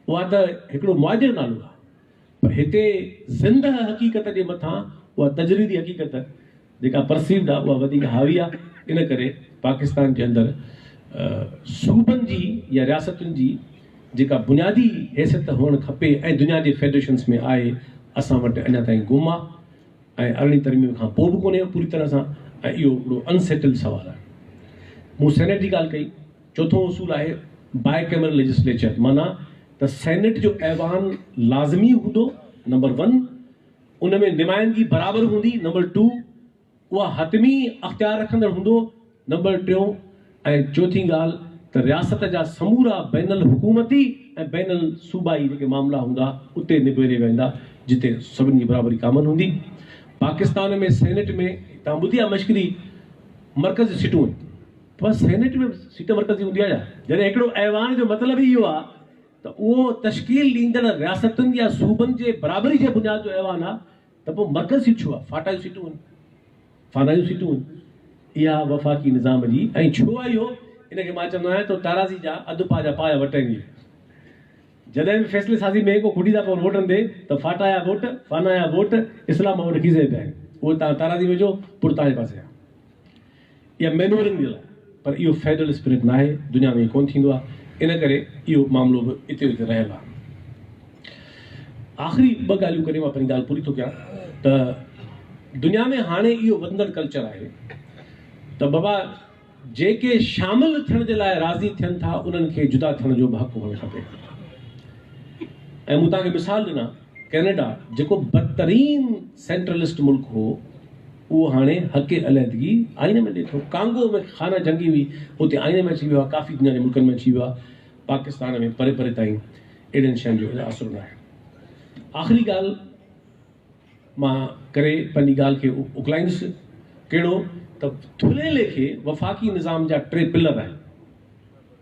اها ته هڪڙو معاهدي جو نالو آ، پر هتي زنده حقيقت جي مٿان اها تجريدي حقيقت جيڪا پرسيوڊ آ اها وڌيڪ حاوي آ، ان ڪري پاڪستان جي اندر صوبن جي يا رياستن جي جيڪا بنيادي حيثيت هئڻ کپي ۽ دنيا جي فيڊريشنس ۾ آهي اسان وٽ اڃا تائين گم آ ۽ ارڙهين ترميم کان پوء به ڪونهي پوري طرح سان ۽ اهو هڪڙو ان سيٽلڊ سوال آهي. مون سينيٽ جي ڳالهه ڪئي، چوٿون اصول آهي بائي ڪيمرل ليجسليچر معنيٰ ته سينيٽ جو ايوان لازمي هوندو نمبر ون، ان ۾ نمائندگي برابر هوندي، نمبر ٽو، اها حتمي اختيار رکندڙ هوندو، نمبر ٽيون ۽ چوٿين ڳالهه ته رياست جا سمورا بين الحڪومتي ۽ بين الصوبائي جيڪي معاملا هوندا اتي نبيري ويندا جتي سڀني جي برابري ڪامن هوندي. پاڪستان ۾ سينيٽ ۾ توهان ٻڌي آهي مشڪري مرڪزي سيٽون آهن پر سينيٽ ۾ سيٽ مرڪزي هوندي آهي ڇا؟ جڏهن هڪڙو ايوان جو مطلب ئي اهو آهي ته اهو تشڪيل ڏيندڙ رياستن يا صوبن جي برابري جي بنياد جو ايوان آهي ته پوء مرڪز سيٽ ڇو آهي؟ فاٽا جون سيٽون آهن، فانا جون سيٽون آهن. اها وفاقي نظام جي ۽ ڇو آئي اهو ان کي مان چوندو آهيان ته تارازي جا اڌ پاء جا پاء وٽ آهن. جڏهن به فيصلي سازي ۾ ڪو کٽي ٿا پون ووٽن تي ته فاٽا جا ووٽ، فانا جا ووٽ، اسلام جا ووٽ کيسي ۾ پيا آهن. اهي توهان تارازي ۾ وجهو پوء توهان جي پاسي آهي. اها مينوورنگ جي لاء پر اهو فيڊرل اسپرٽ ناهي، دنيا ۾ ائين ڪونه ٿيندو آهي، ان ڪري اهو معاملو به اتي اتي رهيل آهي. آخري ٻه ڳالهيون ڪري مان پنهنجي ڳالهه پوري ٿو ڪيان ته دنيا ۾ هاڻي اهو وڌندڙ ڪلچر آهي ته بابا جيڪي شامل ٿيڻ جي لاء راضي ٿين ٿا انهن کي جدا ٿيڻ جو به حق هئڻ کپي ۽ مون توهان کي مثال ڏنا ڪينيڊا جيڪو بدترين سينٽرلسٽ ملڪ هو اهو هاڻي حق عليحدگي آئين ۾ ڏي ٿو. ڪانگو ۾ خانه جنگي هئي اتي آئين ۾ اچي ويو آهي، ڪافي دنيا جي ملڪن ۾ اچي ويو آهي. پاڪستان ۾ پري پري تائين اهڙين شين جو آسرو ناهي. آخري ڳالهه مان ڪري پنهنجي ڳالهه کي اڪلائيندس ڪهڙو ته ٿلهي ليکي وفاقي نظام جا ٽي پلر آهن،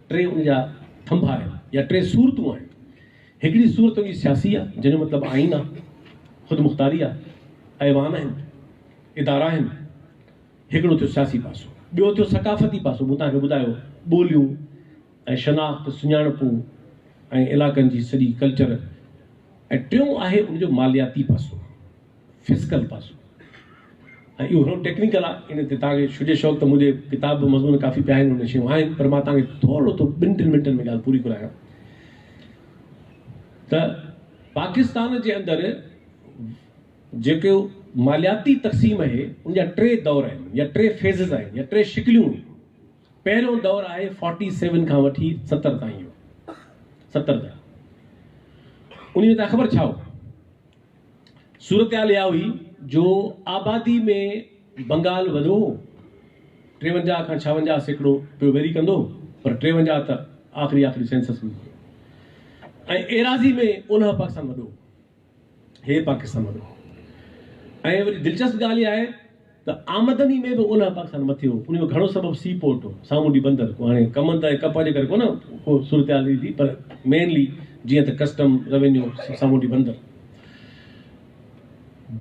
ٽي ان جا ٿنڀا آهن يا ٽي صورتون آهن. هڪڙي صورت ان جي سياسي آ، جنهن جو مطلب آئين آ، خودمختاري آ، ايوان آهن، ادارا آهن. هڪڙو ٿيو سياسي پاسو. ٻيو ٿيو ثقافتي پاسو، مون توهان کي ٻڌايو ٻوليون ۽ شناخت، سڃاڻپون ۽ علائقن جي سڄي ڪلچر ۽ ٽيون آهي ان جو مالياتي پاسو، فسڪل پاسو. ۽ اهو گهڻو ٽيڪنيڪل آ، ان تي توهان کي هجي شوق ته منهنجي ڪتاب مضمون ڪافي پيا آهن، ان ۾ شيون آهن، پر مان توهان کي ٿورو ٿو ٻن ٽن منٽن ۾ ڳالهه پوري ڪرايان ته پاڪستان جي اندر جيڪو مالياتي تقسيم آهي ان جا ٽي دور آهن يا ٽي فيزز آهن يا ٽي شڪليون آهن. پهريون دور آهي فورٽي سيون کان وٺي 70 تائين جو، 70 تائين ان ۾ توهان خبر ڇا هو؟ صورتحال اها هئي جو آبادي ۾ بنگال وڏو هو، 53 کان 56% پيو ويري ڪندو هو، پر 53 ته آخري آخري سينسس ۾ هيو ۽ ايراضي ۾ اولهه پاڪستان وڏو هو، هي پاڪستان وڏو هو ۽ وري دلچسپ ڳالهه اها آهي ته آمدني ۾ به اولهه پاڪستان مٿي هو، ان جو گهڻو سبب سي پورٽ هو، سامونڊي بندر، ڪو هاڻي ڪمند ۽ ڪپهه جي ڪري ڪونه ڪو صورتحال اهڙي ٿي پر مينلي جيئن ته ڪسٽم، روينيو، سامونڊي بندر.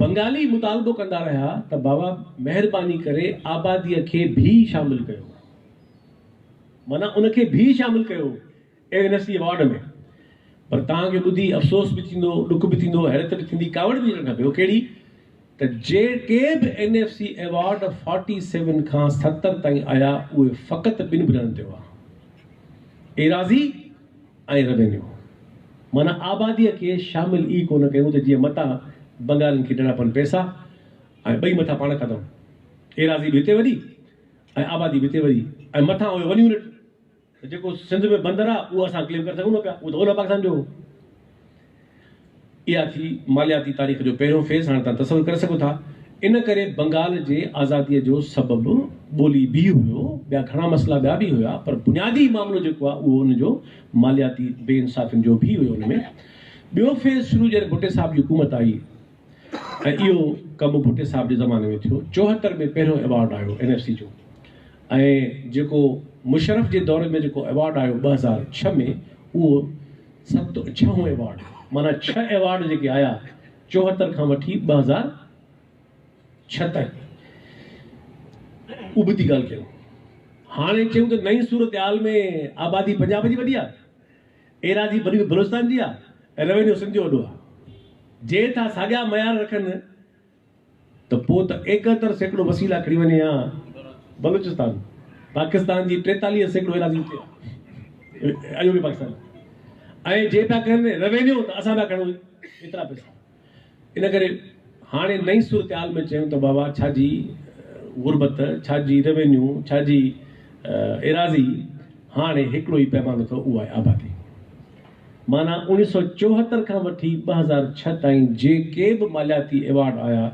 بنگالي مطالبو ڪندا رهيا ته بابا مهرباني ڪري آباديء کي ڀي شامل ڪيو، معنيٰ ان کي ڀي شامل ڪيو اين ايف سي ايوارڊ ۾. پر توهان کي ٻڌي افسوس به ٿيندو، ڏک به ٿيندو، حيرت به ٿيندي، ڪاوڙ به اچڻ کپي. اهو ڪهڙي ته جيڪي به N F C award forty seven کان 70 تائين آيا اهي فقط ٻن بنيادن تي هئا، ايراضي ۽ روينيو. معنيٰ آباديء کي شامل ئي ڪونه ڪيون ته جيئن متان بنگالين کي ڏيڻا پون پئسا ۽ ٻئي مٿا پاڻ کاڌائون. ايراضي به هتي وڏي ۽ آبادي به هتي وڏي ۽ مٿان هيو ون يونٽ. ته جيڪو سنڌ ۾ بندر آ اهو اسان ڪليم ڪري سگهون نه پيا، اهو ته اولهه پاڪستان جو هو. اها ٿي مالياتي تاريخ جو پهريون فيز، هاڻي توهان تصور ڪري سگهو ٿا. ان ڪري بنگال جي آزاديء جو سبب ٻولي به هيو، ٻيا گهڻا مسئلا ٻيا به هيا، پر بنيادي معاملو جيڪو آ اهو ان جو مالياتي بي انصافين جو به هيو ان ۾. ٻيو فيز شروع جڏهن ڀٽي صاحب جي حڪومت آئي ۽ اهو ڪم ڀٽي صاحب جي زماني ۾ ٿيو. 74 ۾ پهريون ايوارڊ آيو اين ايف سي جو ۽ جيڪو مشرف جي دور ۾ جيڪو ايوارڊ آيو 2006 ۾ اهو ست ڇهون ايوارڊ معنيٰ ڇهه ايوارڊ جيڪي آيا 74 کان وٺي 2006 تائين ابتي ڳالهه ڪيون. هاڻي چيون ته نئين صورتحال ۾ آبادي پنجاب جي وڏي آهي. ايراضي وڏي بلوچستان جي آ ۽ روينيو سنڌ جو وڏو آ. جي ٿا ساڳيا معيار رکن ته پوء ته 71% وسيلا کڻي وڃي ها بلوچستان. پاڪستان جي 43% ايراضي اتي آ اڄوڪي پاڪستان ۽ جي پيا ڪن روينيو ته اسان پيا کڻون ايترا پئسا. ان ڪري هاڻي نئين صورتحال ۾ چيون ته بابا ڇا جي غربت، ڇا جي روينيو، ڇا جي ايراضي، هاڻي هڪڙو ئي پيمانو اٿو اهو آهي آبادي. معنيٰ 1974 کان وٺي 2006 تائين جيڪي به مالياتي ايوارڊ آيا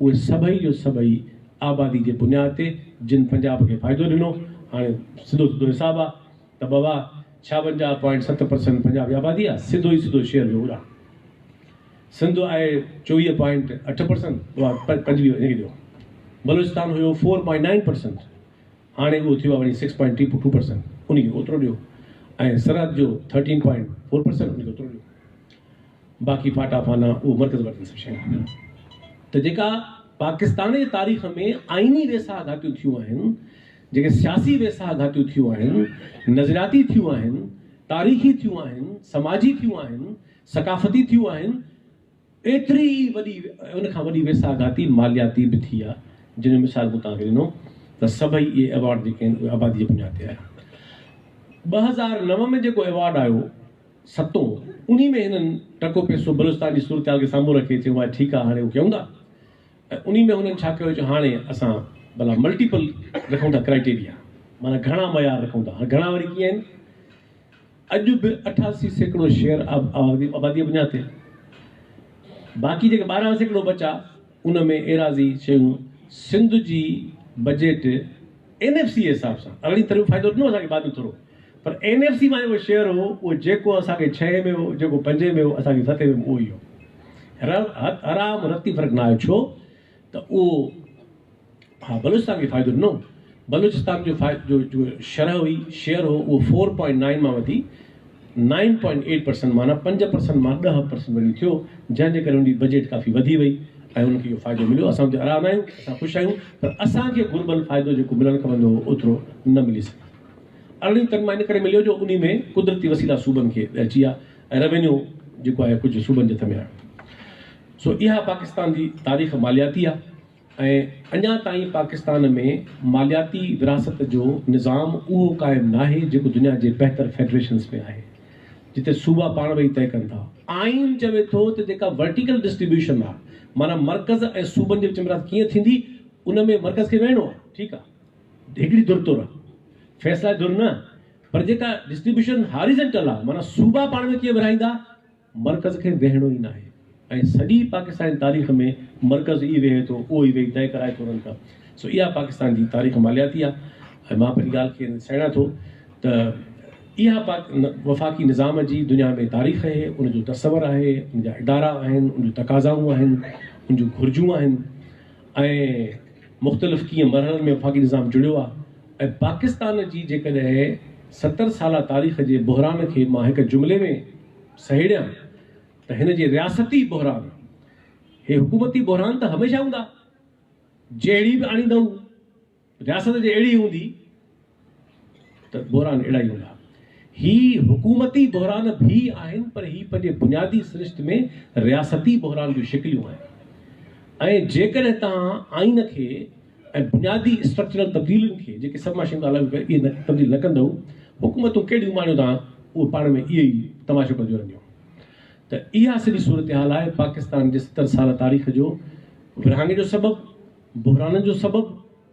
اهي سڀئي جو سڀئي آبادي جي بنياد تي، جن پنجاب کي فائدو ڏنو. هاڻي سڌو سڌو حساب آ ته بابا ڇاونجاهه پوائنٽ ست پرسنٽ پنجاب جي آبادي آ، سڌو ئي سڌو شيئر ويو اوڏانهن. سنڌ آهي 24 پوائنٽ اٺ پرسنٽ، اها 25 هن کي ڏيو. بلوچستان هيو فور پوائنٽ نائن پرسنٽ، هاڻي اهو ٿيو آهي وڃي سڪس پوائنٽ ٽو پرسنٽ، ان کي اوترو ڏيو. ۽ سرحد جو ٿرٽين پوائنٽ فور پرسنٽ، ان کي اوترو ڏيو. باقي فاٽا فانا اهو مرڪز وٽن سڀ شيون. ته جيڪا پاڪستان جي تاريخ ۾ آئيني ويساهه گهاتيون ٿيون آهن، جيڪي سياسي ويساهه گهاتيون ٿيون آهن، نظرياتي ٿيون آهن، تاريخي ٿيون آهن، سماجي ٿيون آهن، ثقافتي ٿيون آهن، ايتري ئي وڏي ان کان وڏي ويساهه گهاتي مالياتي به ٿي آهي، جنهن جو مثال مون توهان کي ڏنو ته سڀئي اهي ايوارڊ جيڪي آهن اهي آبادي جي بنياد تي آيا. 2009 ۾ جيڪو ايوارڊ آيو ستون، انهي ۾ هنن ٽڪو پئسو بلوچستان جي صورتحال کي سامهون رکي چيو آهي ٺيڪ آهي هاڻي اهو ڪيون ٿا ۽ انهي ۾ هنن ڇا ڪيو چيو هاڻي اسان ڀلا ملٽيپل رکون ٿا ڪرائيٽيريا معنيٰ گهڻا معيار رکون ٿا هاڻي گهڻا وري ڪيئن آهن اڄ به 88% شيئر آبادي جي بنياد تي باقي جيڪي 12% بچا ان ۾ ايراضي شيون سنڌ جي بجيٽ اين ايف سي جي حساب سان ارڙهين ترميم فائدو ڏنو اسان کي بعد ۾ ٿورو پر اين ايف سي مان جيڪو شيئر هو اهو جيڪو اسان کي ڇهين ۾ هو جيڪو پنجين ۾ هو اسان کي ستين ۾ اهو ئي هو حرام رتي فرق نه آيو ڇو ته اهو ها بلوچستان کي فائدو ڏنو بلوچستان جو جو جو شرح هئي شيئر هو اهو فور پوائنٽ نائن مان وڌي نائن پوائنٽ ايٽ پرسنٽ معنيٰ 5% مان 10% وڃي ٿيو جنهن جي ڪري ان جي بجيٽ ڪافي وڌي وئي ۽ ان کي اهو فائدو مليو. اسان اتي ارها نه آهيون، اسان خوش آهيون پر اسان کي گهربل فائدو جيڪو ملڻ کپندو هو اوترو نه ملي سگهيو. ارڙهين ترميم مان ان ڪري مليو جو انهي ۾ قدرتي وسيلا صوبن کي اچي ويا ۽ روينيو جيڪو آهي ڪجهه صوبن جي هٿ ۾ آيو. سو اها پاڪستان جي تاريخ مالياتي آهي. ۽ اڃا تائين پاڪستان ۾ مالياتي ورهاست جو نظام اهو قائم ناهي جيڪو دنيا جي بهتر فيڊريشنز ۾ آهي جتي صوبا پاڻ ويهي طئي ڪن ٿا. آئين چوي ٿو ته جيڪا ورٽيڪل ڊسٽريبيوشن آهي معنيٰ مرڪز ۽ صوبن جي وچ ۾ ورهاست ڪيئن ٿيندي ان ۾ مرڪز کي ويهڻو آهي ٺيڪ آهي هڪڙي ڌر طور فيصلائي ڌر نه پر جيڪا ڊسٽريبيوشن هاريزنٽل آهي معنيٰ صوبا پاڻ ۾ ڪيئن ورهائيندا مرڪز کي ويهڻو ئي ناهي ۽ سڄي پاڪستان جي تاريخ ۾ مرڪز ئي ويهي ٿو اهو ئي ويهي طئي ڪرائي ٿو انهن کان سو اها پاڪستان جي تاريخ مالياتي آهي ۽ مان پنهنجي ڳالهه کي سهيڙيان ٿو ته اها پاڪ وفاقي نظام جي دنيا ۾ تاريخ آهي ان جو تصور آهي ان جا ادارا آهن ان جون تقاضائون آهن ان جون گهرجون آهن ۽ مختلف ڪيئن مرحلن ۾ وفاقي نظام جڙيو آهي ۽ پاڪستان جي جيڪڏهن 70 سالا تاريخ جي بحران کي مان هڪ جملي ۾ سهيڙيان ته هن جي رياستي بحران، هي حڪومتي بحران ته هميشه هوندا، جهڙي به آڻيندؤ رياست جي اهڙي هوندي ته بحران اهڙا ئي هوندا. هي حڪومتي بحران به آهن پر هي پنهنجي بنيادي سرشت ۾ رياستي بحران جون شڪليون آهن ۽ جيڪڏهن توهان آئين کي ۽ بنيادي اسٽرڪچرل تبديلين کي جيڪي سڀ مان شيون ڳالهايون پيا اهي تبديل نه ڪندؤ حڪومتون ڪهڙيون ماڻيو توهان اهو پاڻ ۾ اهي ئي تماشو ڪنديون رهنديون ته اها سڄي صورتحال آهي پاڪستان جي 70 ساله تاريخ جو ورهاڱي جو سبب بحرانن جو سبب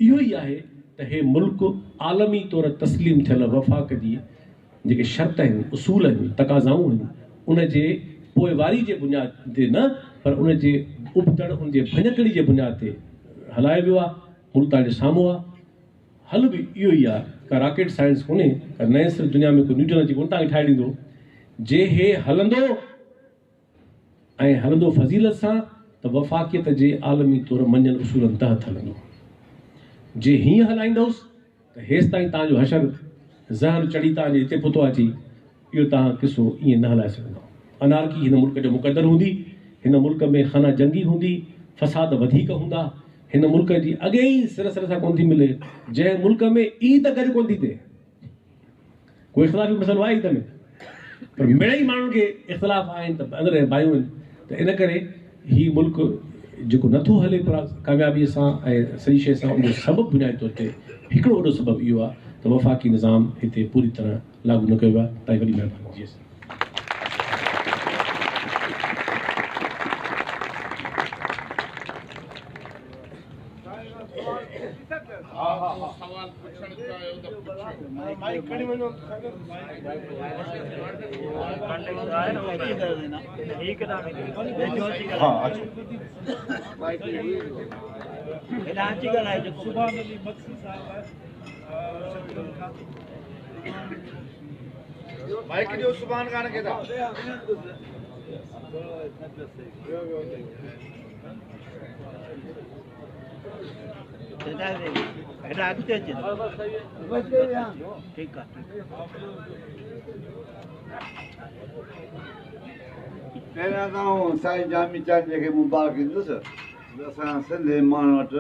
اهو ئي آهي ته هي ملڪ عالمي طور تسليم ٿيل وفاق جي جيڪي شرط آهن، اصول آهن، تقاضائون آهن، ان جي پوئواري جي بنياد تي نه پر ان جي ابتڙ ان جي ڀڃڪڙي جي بنياد تي هلايو ويو آهي، ملڪ توهان جي سامهون آهي. حل به اهو ئي آهي، ڪا راڪيٽ سائنس ڪونهي، ڪا نئين سر دنيا ۾ ڪو نيوٽن اچي ڪونه توهان کي ٺاهي ڏيندو. جي هي هلندو ۽ هلندو فضيلت سان ته وفاقيت جي عالمي طور مڃيل اصولن تحت هلندو. جي هيئن هلائيندؤس ته هيستائين توهان جو حشر زهر چڙهي توهان جي هتي پهتو آهي اچي اهو توهان قصو ائين نه هلائي سگهندؤ. انارڪي هن ملڪ جو مقدر هوندي، هن ملڪ ۾ خانه جنگي هوندي، فساد وڌيڪ هوندا، هن ملڪ جي اڳي ئي سر سر سان ڪونه ٿي ملي، جنهن ملڪ ۾ عيد گڏ ڪونه ٿي ٿئي. ڪو اختلافي مسئلو آهي عيد ۾ پر مڙئي ماڻهن کي اختلاف آهن ته اندر ۾ باهيون آهن ته ان ڪري هي ملڪ جيڪو نٿو هلي پر ڪاميابي سان ۽ سڄي شيء سان ان جو سبب بنيادي طور تي هڪڙو وڏو سبب اهو آهي ته وفاقي نظام هتي پوري طرح لاڳو نه ڪيو ويو آهي. تائين وڏي مهرباني جي سر. مائيڪ ڏيو سبحان خان کي ٿا. پهريان ته آئون سائين جامي چانڊيي کي مبارڪ ڏيندس اسان سنڌي ماڻهن وٽ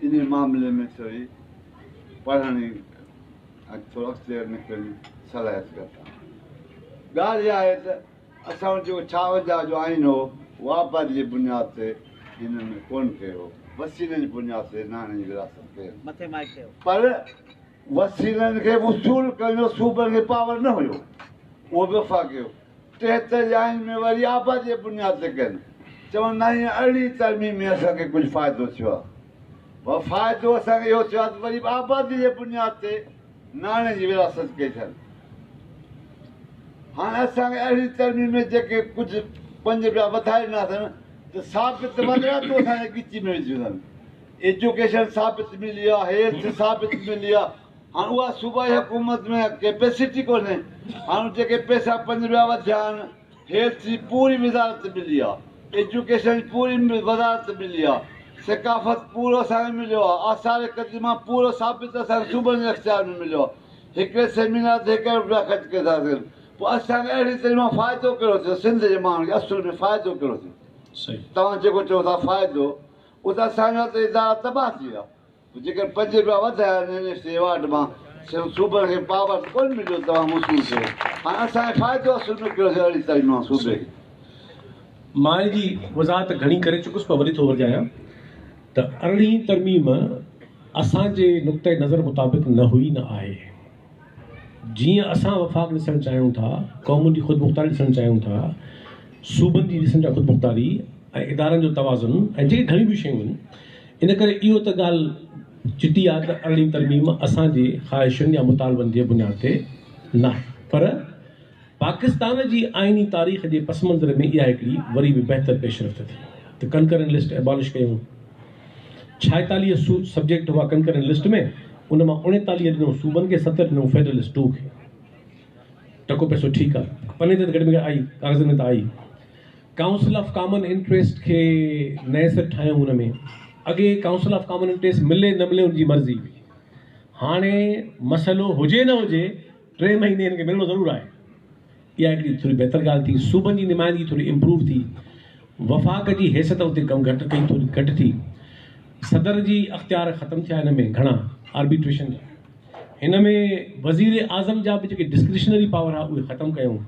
انهي معاملي ۾ ٿوري پڙهڻ جي ۽ ٿورو اڳتي نڪرڻ جي صلاحيت گهٽ آهي. ڳالهه اها آهي ته اسان وٽ جيڪو ڇاونجاهه جو آئين هو اهو آبادي جي بنياد تي هنن ۾ ڪونه ڪيو هو، وسيلن جي بنياد تي ناڻي جي ورهاست ڪئي پر وسيلن کي وصول ڪرڻ جو صوبن کي پاور نه هيو، اهو به وفاق ڪيو. 73 جي آئين ۾ وري آبادي جي بنياد تي ڪين. چون نائين ارڙهين ترميم ۾ اسان کي ڪجهه فائدو ٿيو آهي. پر فائدو اسان کي اهو ٿيو آهي ته وري به آبادي جي بنياد تي ناڻي جي ورهاست ڪئي اٿن. هاڻي اسان کي ارڙهين ترميم ۾ جيڪي ڪجهه 5 رپيا وڌائي ڏنا اٿن ته ثابت وزارتون اسان جي ڳچي ۾ وڌيون اٿن. ايجوڪيشن ثابت ملي آ، هيلٿ ثابت ملي آ، هاڻ اها صوبائي حڪومت ۾ ڪيپيسٽي ڪونهي، هاڻ جيڪي پئسا 5 رپيا وڌيا آهن، هيلٿ جي پوري وزارت ملي آ، ايجوڪيشن جي پوري وزارت ملي آ، ثقافت پورو اسان کي مليو آ، آثار قديمه پورو ثابت اسان کي صوبن جي اختيار ۾ مليو آ، هڪڙي سيمينار تي 1 رپيا خرچ ڪري ٿا سگهن، پوء اسان کي اهڙي طرح مان فائدو ڪهڙو ٿيو، سنڌ جي ماڻهن کي اصل ۾ فائدو ڪهڙو ٿيو، توهان جيڪو چئو ٿا فائدو اتي اسان جا ته ادارا تباهه ٿي ويا. پوء جيڪڏهن 5 رپيا وڌايا آهن اين ايف سي ايوارڊ مان صوبن کي پاور ڪونه مليو توهان وصول ڪيو. هاڻي اسان کي فائدو اصل ۾ ڪهڙو ٿيو اهڙي تعليم مان صوبي کي. مان ان جي وضاحت گهڻي ڪري چڪس پر وري ٿو ورجايان ته ارڙهين ترميم اسان جي نقطه نظر مطابق نه هئي نه آهي. جيئن اسان وفاق ڏسڻ چاهيون ٿا، قومن جي خودمختاري ڏسڻ چاهيون ٿا، صوبن جي ڏسڻ چاهيون خودمختاري ۽ ادارن جو توازن ۽ جيڪي گهڻيون ٻيون شيون آهن، ان ڪري اهو ته ڳالهه چٽي آهي ته ارڙهين ترميم اسان جي خواهشن يا مطالبن جي بنياد تي ناهي پر پاڪستان جي آئيني تاريخ جي پس منظر ۾ اها هڪڙي وري به بهتر پيش رفت ٿي ته ڪنڪرنٽ لسٽ ابالش ڪيون. 46 سبجيڪٽ هئا ڪنڪرنٽ لسٽ ۾ ان مان 39 ڏنو صوبن کي 7 ڏنو فيڊرل لسٽ ٽو کي. ٽڪو پئسو ٺيڪ آ پني تي ته گهٽ ۾ گهٽ آئي ڪاغذن ۾ ته آئي. ڪائونسل آف ڪامن انٽريسٽ کي نئين سر ٺاهيون ان ۾ اڳي ڪائونسل آف ڪامن انٽريسٽ ملي نه ملي ان جي مرضي هئي هاڻي مسئلو هجي نه هجي 3 مهيني هن کي ملڻو ضرور آهي. اها هڪڙي ٿوري بهتر ڳالهه ٿي. صوبن جي نمائندگي ٿوري امپروو ٿي. وفاق جي حيثيت اتي ڪم گهٽ ڪئي ٿوري گهٽ ٿي. صدر جي اختيار ختم ٿيا هن ۾ گهڻا آربيٽريشن جا. هن ۾ وزير اعظم جا به جيڪي ڊسڪريشنري پاور ها اهي ختم ڪيائون.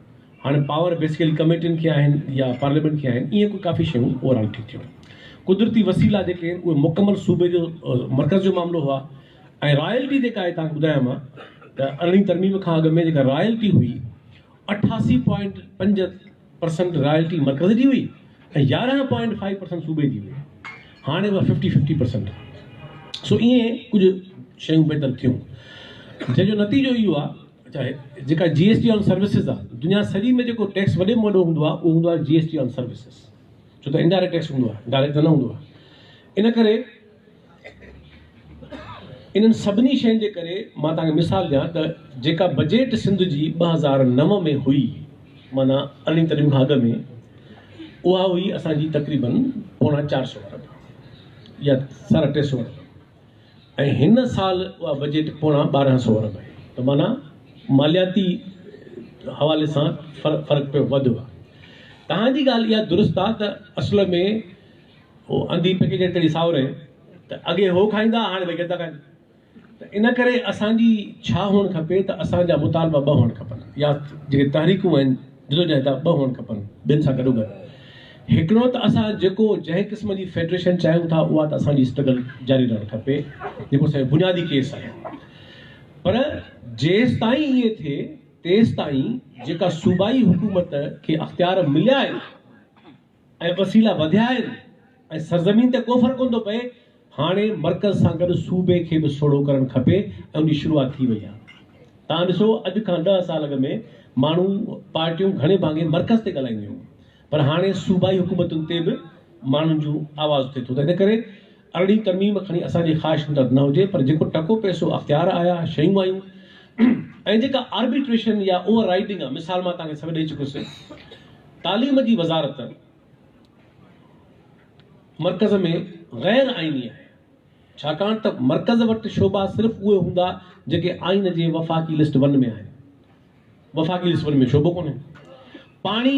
هاڻي پاور بيسيڪلي ڪميٽين کي آهن يا پارليامينٽ کي آهن. ائين ڪو ڪافي شيون اوور آل ٺيڪ ٿيون. قدرتي وسيلا جيڪي آهن اهي مڪمل صوبي جو مرڪز جو معاملو هئا. ۽ رائلٽي جيڪا آهي توهان کي ٻڌايان مان ته ارڙهين ترميم کان اڳ ۾ جيڪا رائلٽي هئي 88.5 پرسنٽ رائلٽي مرڪز جي هئي ۽ 11.5 پرسنٽ صوبي جي هئي هاڻي اها 50 50 پرسنٽ آهي. سو ائين ڪجهه شيون بهتر ٿيون جنهن جو نتيجو اهو آهي اڇا جيڪا جي ايس ٽي آن سروسز آهي دنيا سڄي ۾ جيڪو ٽيڪس وڏي ۾ وڏو هوندو آهي اهو هوندو آهي جي ايس ٽي آن سروسز ڇو ته انڊائريڪٽ ٽيڪس هوندو آهي ڊائريڪٽ ته نه هوندو آهي ان ڪري انهن سڀني شين جي ڪري مان توهان کي مثال ڏيان ته جيڪا بجيٽ سنڌ جي 2009 ۾ هئي معنيٰ ارڙهين ترميم کان اڳ ۾ اها هئي اسان جي تقريبن 375 ارب يا 350 ارب ۽ هن سال اها بجيٽ 1175 ارب آهي ته معنيٰ مالياتي حوالي سان فرق پيو وڌيو آهي. توهان جي ڳالهه اها درست آهي ته اصل ۾ هو انڌي پڪي جي تڙي ساوري ته اڳي هو کائيندا هاڻي ڀئي گدا کائين ته ان ڪري اسان جي ڇا هئڻ کپي ته اسان جا مطالبا ٻه هئڻ کپن يا جيڪي تحريڪون آهن جدوجهد ٻه هئڻ کپن ٻن سان گڏو گڏ هڪڙو ته اسان جيڪو جنهن قسم جي فيڊريشن چاهيون ٿا اها ته اسان جي اسٽرگل جاري رهڻ کپي جيڪو اسان جو بنيادي ڪيس آهي پر جيستائين ائين ٿئي تيستائين جيڪا صوبائي حڪومت کي اختيار مليا آهن ۽ وسيلا وڌيا آهن ۽ سرزمين تي ڪو فرق ڪونه ٿو پئي، هاڻي مرڪز سان گڏ صوبي کي به سوڙهو ڪرڻ کپي ۽ ان جي شروعات ٿي وئي آهي. توهان ڏسو اڄ کان 10 سال اڳ ۾ ماڻهو پارٽيون گهڻي ڀاڱي مرڪز تي ڳالهائينديون هيون پر هاڻي صوبائي حڪومتن تي به ماڻهن جو آواز اٿي ٿو ته ان ڪري ارڙهين ترميم کڻي اسان جي خواهش مطابق نه هجي پر جيڪو ٽڪو پئسو اختيار آيا شيون آيون ۽ جيڪا آربيٽريشن يا اوور رائيڊنگ آهي مثال مان توهان کي سڀ ڏئي چڪس تعليم جي وزارت مرڪز ۾ غير آئيني آهي، ڇاڪاڻ ته مرڪز وٽ شعبا صرف اهي هوندا جيڪي آئين جي وفاقي لسٽ ون ۾ آهن. وفاقي لسٽ ون ۾ شعبو ڪونهي. پاڻي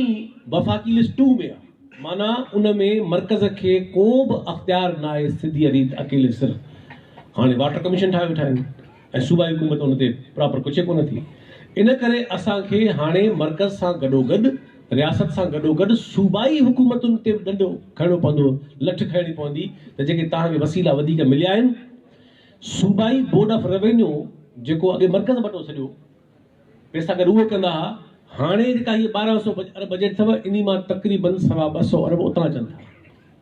وفاقي لسٽ ٽو ۾ آهي، معنيٰ ان ۾ مرڪز کي ڪو به اختيار ناهي سڌيء ريت اڪيلي سر. هاڻي واٽر ڪميشن ٺاهيو ويٺا آهن ۽ صوبائي حڪومت ان تي پراپر ڪڇي ڪونه ٿي. ان ڪري اسان کي هاڻي مرڪز سان گڏوگڏ رياست سان گڏوگڏ صوبائي حڪومتن تي به ڏنڊو کڻڻو پوندو، لٺ کڻڻي پوندي ته جيڪي توهان کي وسيلا وڌيڪ مليا آهن، صوبائي بورڊ آف روينيو جيڪو اڳي مرڪز وٽ هو سڄو پئسا گڏ اهي ڪندا ها، هاڻي جيڪا هيء 1200 ارب بجيٽ اٿو انهي مان تقريبن سوا ٻه سئو ارب اتان اچن ٿا،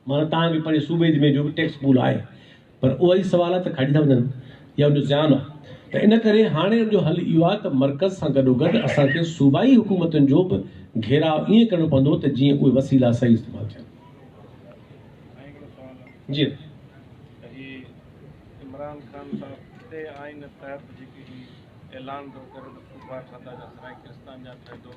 معنيٰ توهان کي پنهنجي صوبي ۾ جو به ٽيڪس پول آهي پر اهو ئي سوال آهي ته کائجي ٿا وڃن يا ان جو زيان آهي ته ان ڪري هاڻي ان جو حل اهو آهي ته مرڪز سان گڏوگڏ اسان کي صوبائي حڪومتن جو به گهيراء ائين ڪرڻو پوندو ته جيئن اهي وسيلا صحيح استعمال ٿين. جي. هي عمران خان صاحب ڪهڙي آئين تحت جيڪي هي اعلان ٿو ڪري ته صوبا ٺهندا يا سرائيڪستان جا ٺهندو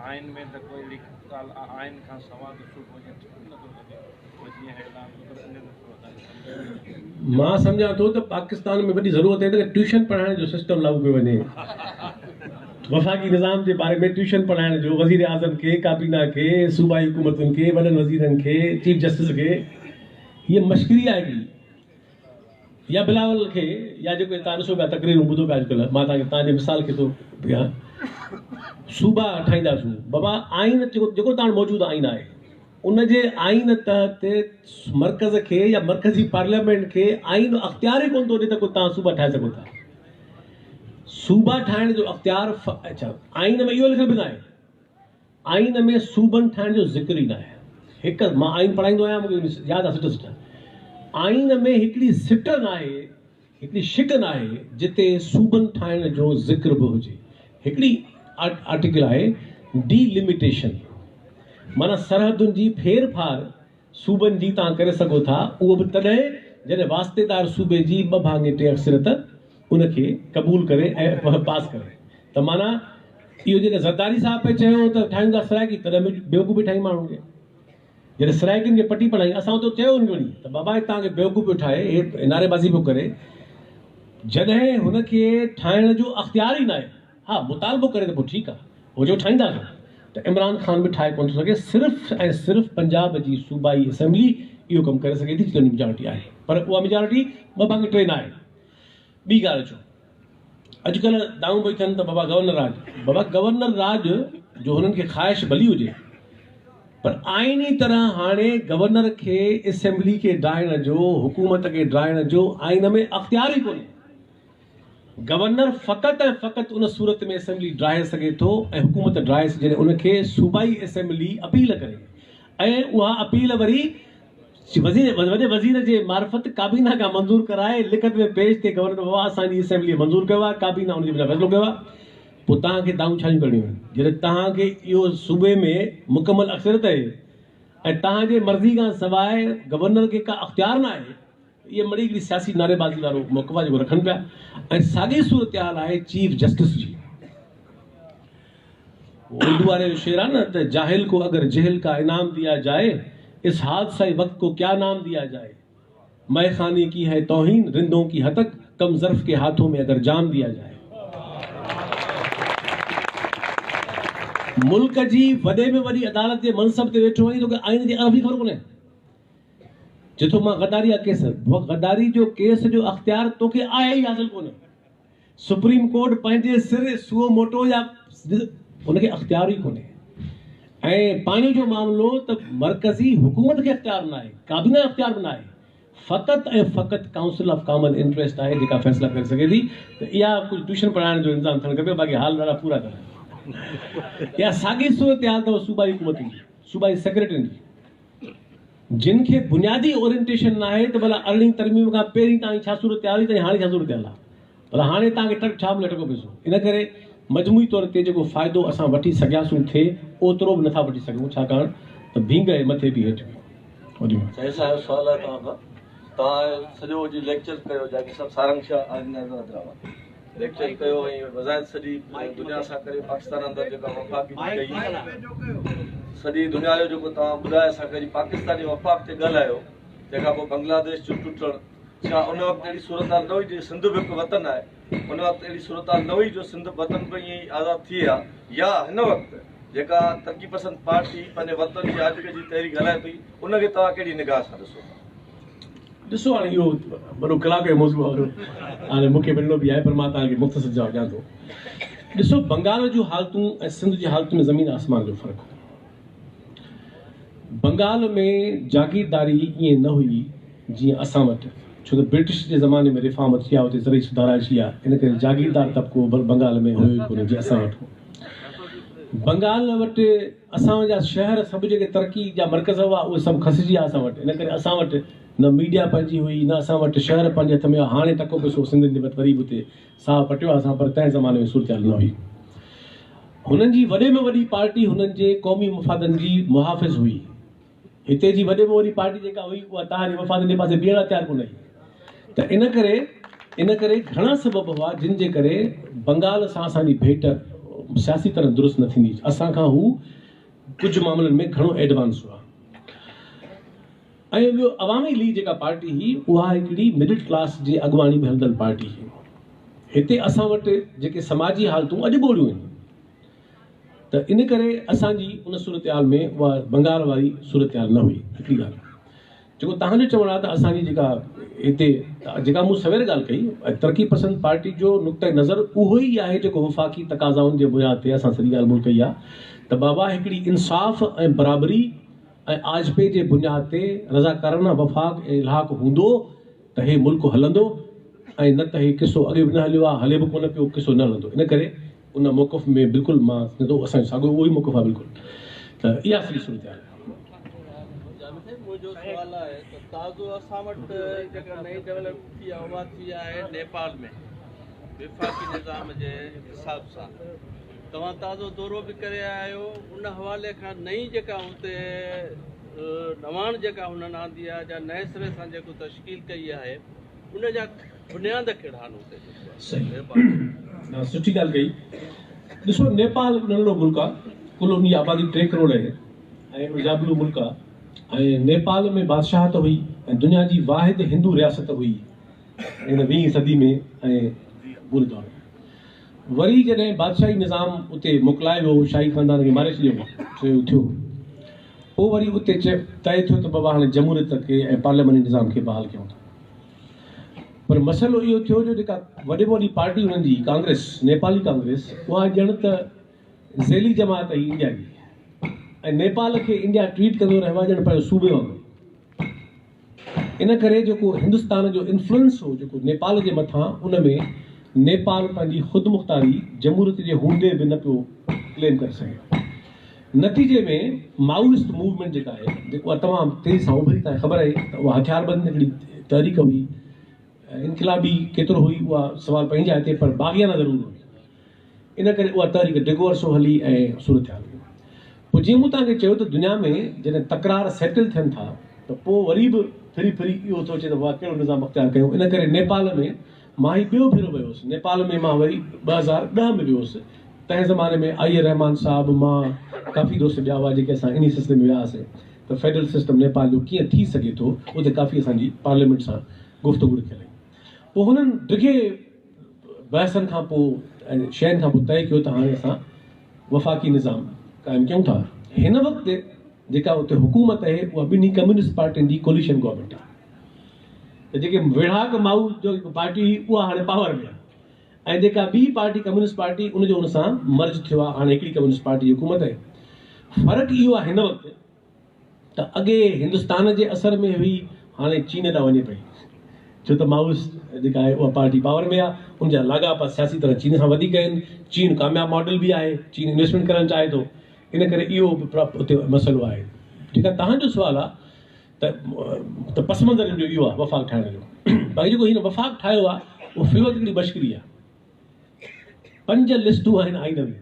آئين ۾ ته ڪوئي اهڙي ڳالهه آئين کان سوا ته صوبو جيئن ٺهي نٿو سگهي پوء جيئن هي اعلان ٿو ڪري ان تي ٿورو اسان کي سمجهايو. مان سمجهان ٿو ته پاڪستان ۾ وڏي ضرورت آهي ته ٽيوشن پڙهائڻ جو سسٽم لاڳو ڪيو وڃي. وفاقي نظام جي باري ۾ ٽيوشن پڙهائڻ جو وزير اعظم کي، ڪابينا کي، صوبائي حڪومتن کي، وڏن وزيرن کي، چيف جسٽس کي هيء مشڪري آهي هڪڙي. يا بلاول کي يا جيڪو توهان ڏسو پيا تقريرون ٻڌو پيا اڄڪلهه مان توهان کي توهان جي مثال کي ٿو ڏيان صوبا ٺاهينداسون بابا آئين جيڪو جيڪو توهان موجود آئين آهي ان جي آئين تحت مرڪز کي يا مرڪزي پارليامينٽ کي آئين اختيار ئي ڪونه ٿو ڏي ته ڪو توهان صوبا ٺاهي سگهو ٿا صوبا ٺاهڻ جو اختيار اڇا آئين ۾ اهو لکيل به ناهي آئين ۾ صوبن ٺاهڻ جو ذڪر ئي ناهي. هڪ مان آئين پڙهائيندو آهيان مون کي ياد آهي سٽ سٽ. آئين ۾ هڪڙي سٽ ناهي، هڪڙي شق ناهي جتي صوبن ٺاهڻ جو ذڪر به هجي. هڪڙي آرٽيڪل آهي ڊي لميٽيشن معنيٰ سرحدن جي ڦير ڦار صوبن جي توهان ڪري سگهو ٿا اهو به تڏهن جڏهن واسطيدار صوبي جي ٻه ڀاڱي ٽي اڪثريت ان کي قبول ڪري ۽ پاس ڪري ته معنيٰ اهو جڏهن زرداري صاحب پئي چيو ته ٺاهيون ٿا سرائيڪي تڏهن به بيوقوفي ٺاهي ماڻهن کي جڏهن سرائيڪين کي پٽي پڙهائي اسان اتي چيو ان کي وڃي ته بابا هي توهان کي بيوقوف پيو ٺاهي هي نعري بازي پيو ڪري جڏهن هن کي ٺاهڻ جو اختيار ئي ناهي ها مطالبو ڪري ته پوء ٺيڪ آ هو جو ٺاهينداسون ته عمران خان به ٺاهي ڪونه ٿو سگهي صرف ۽ صرف پنجاب جي صوبائي اسيمبلي اهو ڪم ڪري سگهي ٿي جتي ان جي ميجارٽي آهي پر اها ميجارٽي ٻه ڀاڱي ٽي ناهي ٻي ڳالهه اچو اڄڪلهه دانهون پئي ٿين ته بابا گورنر راڄ بابا گورنر راڄ جو هنن کي خواهش ڀلي هجي پر آئيني طرح هاڻي گورنر کي اسيمبلي کي ڊاهڻ جو حڪومت کي ڊاهڻ جو آئين ۾ اختيار ئي ڪونهي گورنر فقط ۽ فقط ان صورت ۾ اسيمبلي ڊاهي سگهي ٿو ۽ حڪومت ڊاهي جڏهن ان کي صوبائي اسيمبلي اپيل ڪري ۽ اها اپيل وري وزير وڏي وزير جي معرفت ڪابينا کان منظور ڪرائي لکت ۾ پيش ٿئي گورنر بابا اسان جي اسيمبلي منظور ڪيو آهي ڪابينا ان جي بنا فيصلو ڪيو آهي پوء توهان کي دانهون ڇا جون ڪرڻيون آهن جڏهن توهان کي اهو صوبي ۾ مڪمل اڪثريت آهي ۽ توهان جي مرضي کان سواء گورنر کي ڪا اختيار نه آهي اهي مڙئي هڪڙي سياسي نعريبازي وارو موقف آهي جيڪو رکن پيا ۽ ساڳي صورتحال آهي چيف جسٽس جي. اردو واري جو شعر آهي نه ته جاهل ڪو اگر جهل ڪا انعام ديا جائي اس حادثه وقت ڪو ڪيا نام ديا جائي مئي خاني ڪي هي توهين رندون ڪي هتڪ ڪم ظرف ڪي هاٿون ۾ اگر جام ديا جائي. ملڪ جي وڏي ۾ وڏي عدالت جي منصب تي ويٺو آهين توکي آئين جي عرف ئي خبر ڪونهي. چئي ٿو مان غداري جا ڪيس غداري جو ڪيس جو اختيار توکي آهي ئي حاصل ڪونهي سپريم ڪورٽ پنهنجي سر سو موٽو يا ان کي اختيار ئي ڪونهي ۽ پاڻي جو معاملو ته مرڪزي حڪومت کي اختيار ناهي ڪابينا اختيار به ناهي فقط ۽ فقط ڪائونسل آف ڪامن انٽريسٽ آهي جيڪا فيصلا ڪري سگهي ٿي ته اها ڪجهه ٽيوشن پڙهائڻ جو انتظام ٿيڻ کپي باقي حال ڏاڍا پورا ڪرڻ اها ساڳي صورتحال اٿو صوبائي حڪومتن جي صوبائي سيڪريٽرين جي جن کي بنيادي اورينٽيشن ناهي ته ڀلا ارڙهين ترميم کان پهرين تائين ڇا صورتحال هئي ته هاڻي ڇا صورتحال آهي ڀلا هاڻي توهان کي ٽڪ ڇا ملي ٽڪو پئسو ان ڪري مجموعي طور تي جيڪو فائدو اسان وٺي سگهياسون ٿي اوترو به نٿا وٺي سگهون ڇاڪاڻ ته ڀينگ آهي مٿي به هيٺ به. سائين صاحب سوال آهي توهان کان توهان سڄو جي ليڪچر ڪيو جاگير صاحب سارنگ شاهه حيدرآباد ليڪچر ڪيو ۽ وضاحت سڄي دنيا سان ڪري پاڪستان اندر جيڪا وفاقي جي ڪئي سڄي دنيا جو جيڪو توهان ٻڌايو اسان کي پاڪستاني وفاق تي ڳالهايو تنهن کان پوء بنگلاديش جو ٽٽڻ ڇا ان وقت اهڙي صورتحال نه هئي جي سنڌ به هڪ وطن آهي ان وقت اهڙي صورتحال نه هئي جو سنڌ وطن به ائين ئي آزاد ٿئي ها يا هن وقت جيڪا ترقي پسند پارٽي پنهنجي وطن جي آجپي جي تحريڪ هلائي پئي ان کي توهان ڪهڙي نگاهه سان ڏسو ٿا؟ ڏسو هاڻي اهو وڏو ڪلاڪ جو موضوع آهي هاڻي مون کي وڃڻو به آهي پر مان توهان کي مختصر جواب ڏيان ٿو. ڏسو بنگال جون حالتون ۽ سنڌ جي حالتن ۾ زمين آسمان جو فرق هو. بنگال ۾ جاگيرداري ائين نه هئي جيئن اسان وٽ، ڇو ته برٽش جي زماني ۾ ريفارم ٿيا اتي زرعي سڌارا اچي ويا ان ڪري جاگيردار طبقو بنگال ۾ هيو ئي ڪونه جيئن اسان وٽ هو. بنگال وٽ اسان جا شهر سڀ جيڪي ترقي جا مرڪز هئا اهي سڀ کسجي ويا اسان وٽ ان ڪري اسان وٽ نه ميڊيا پنهنجي هئي نه اسان وٽ شهر پنهنجي هٿ ۾ هئا هاڻي ٽڪو پئسو سنڌين وٽ وري به اتي ساهه پٽيو آهي اسان پر تنهن زماني ۾ صورتحال نه هئي. هنن جي وڏي ۾ وڏي پارٽي هنن جي قومي مفادن جي محافظ هئي. هتي جي وڏي ۾ وڏي پارٽي جيڪا هئي اها توهان جي مفادن جي پاسي بيهڻ لاء تيار ڪونه هئي ته ان ڪري ان ڪري گهڻا سبب هئا جن جي ڪري بنگال سان اسان جي ڀيٽ سياسي طرح درست نه ٿيندي. اسان کان هو ڪجهه معاملن ۾ گهڻو ايڊوانس هئا. ۽ ٻيو عوامي ليگ جيڪا پارٽي هئي اها هڪڙي مڊل ڪلاس جي اڳواڻي ۾ هلندڙ پارٽي هئي. هتي اسان وٽ جيڪي سماجي حالتون اڄ به اهڙيون آهن ته ان ڪري اسان جي ان صورتحال ۾ اها بنگال واري صورتحال نه هئي. هڪڙي ڳالهه جيڪو توهان جو چوڻ آهي ته اسان جي جيڪا هتي جيڪا مون سوير ڳالهه ڪئي ترقي پسند پارٽي جو نقطه نظر اهو ئي آهي جيڪو وفاقي تقاضائن جي بنياد تي اسان سڄي ڳالهه ٻولهه ڪئي آهي ته بابا هڪڙي انصاف ۽ برابري ۽ آجپي جي بنياد تي رضاڪارانه وفاق ۽ الحاق هوندو ته هي ملڪ هلندو ۽ نه ته هي قصو اڳي به نه هليو آهي هلي به ڪونه پيو قصو نه هلندو ان ڪري ان موقف ۾ بلڪل مان سمجهان ٿو اسان جو ساڳيو اهو ئي موقف آهي بلڪل ته اها سڄي صورتحال آهي. جامي صاحب منهنجو سوال آهي ته تازو اسان وٽ جيڪا نئين ڊولپمينٽ ٿي آهي اها ٿي آهي نيپال ۾ وفاقي نظام جي حساب سان توهان تازو دورو به ڪري آيا آهيو ان حوالي کان نئين جيڪا اتي نواڻ جيڪا هنن آندي آهي جا نئين سري سان جيڪو تشڪيل ڪئي آهي ان جا بنياد ڪهڙا آهن اتي صحيح سٺي ڳالهه ڪئي ڏسو نيپال هڪ ننڍڙو ملڪ آهي ڪل ان جي آبادي 3 ڪروڙ آهي ۽ هڪڙو جابلو ملڪ آهي ۽ نيپال ۾ بادشاهت هئي ۽ دنيا جي واحد هندو رياست هئي هن ويهين صدي ۾ ۽ پوري دور ۾ وري جڏهن بادشاهي نظام اتي موڪلائي ويو، شاهي خاندان کي ماري ڇڏيو ويو ٿيو، پوء وري اتي طئي ٿيو ته بابا هاڻي جمهوريت کي ۽ پارلياماني نظام کي بحال ڪيون ٿا. پر مسئلو اهو ٿيو جو جيڪا وڏي ۾ وڏي پارٽي انهن جي ڪانگريس، نيپالي ڪانگريس، اها ڄڻ ته ذيلي جماعت هئي انڊيا جي ۽ نيپال کي انڊيا ٽريٽ ڪندو رهيو آهي ڄڻ پنهنجو صوبي وانگر. ان ڪري جيڪو هندستان جو انفلوئنس هو جيڪو نيپال جي مٿان ان ۾ نيپال پنهنجي خودمختاري جمهوريت جي هوندي به نه پيو ڪليم ڪري سگهي. نتيجي ۾ مائوئسٽ موومينٽ جيڪا آهي اها تمام تيزي سان اڀري توهان کي خبر آهي ته اها هٿياربند هڪڙي تحريڪ هئي انقلابي ڪيترو هئي اها سوال پنهنجي جاء تي پر باغيانه ضرور هئي. ان ڪري اها تحريڪ ڊگهو عرصو هلي ۽ صورتحال هئي. پوء جيئن مون توهان کي چيو ته دنيا ۾ جڏهن تڪرار سيٽل ٿين ٿا ته پوء وري به ڦري ڦري اهو ٿو اچي ته واهه ڪهڙو نظام اختيار ڪيون. ان ڪري نيپال ۾ مان هي ٻيو ڀيرو ويو هوس. نيپال ۾ مان وري 2010 ۾ ويو هوس. تنهن زماني ۾ آئي اي رحمان صاحب، مان، ڪافي دوست ٻيا هئا جيڪي اسان انهي سلسلي ۾ ويا هئاسين ته فيڊرل سسٽم نيپال جو ڪيئن ٿي سگهي ٿو. اتي ڪافي اسان جي پارليامينٽ سان گفتگو رکيل هئي. پوء هنن ڊگهي بحثن کان پوء ۽ شين کان پوء طئي ڪيو ته هاڻي اسان وفاقي نظام قائم ڪيون ٿا. هن وقت جيڪا اتي حڪومت آهي اها ٻنهي ڪميونسٽ پارٽين جي ڪوليشن گورنمينٽ آهي ته جيڪي ويڙهاڪ مائو جو پارٽي هئي اها هاڻي پاور ۾ آهي ۽ جيڪا ٻي پارٽي ڪميونسٽ پارٽي ان جو ان سان مرج ٿيو آهي هاڻي هڪڙي ڪميونسٽ پارٽي جي حڪومت آهي. فرق اهو آهي هن وقت ته اڳي هندستان جي اثر ۾ هئي هاڻي چين ڏانهن وڃي پئي ڇو ته مائوسٽ جيڪا آهي اها پارٽي پاور ۾ آهي ان جا لاڳاپا سياسي طرح چين سان وڌيڪ آهن چين ڪامياب ماڊل به آهي چين انويسٽمينٽ ڪرڻ چاهي ٿو ان ڪري اهو به اتي مسئلو آهي جيڪا تهان جو سوال آهي ته ته پس منظر ان جو اهو آهي وفاق ٺاهڻ جو باقي جيڪو هن وفاق ٺاهيو آهي اهو في الوقت هڪڙي مشڪري آهي پنج لسٽون آهن آئين ۾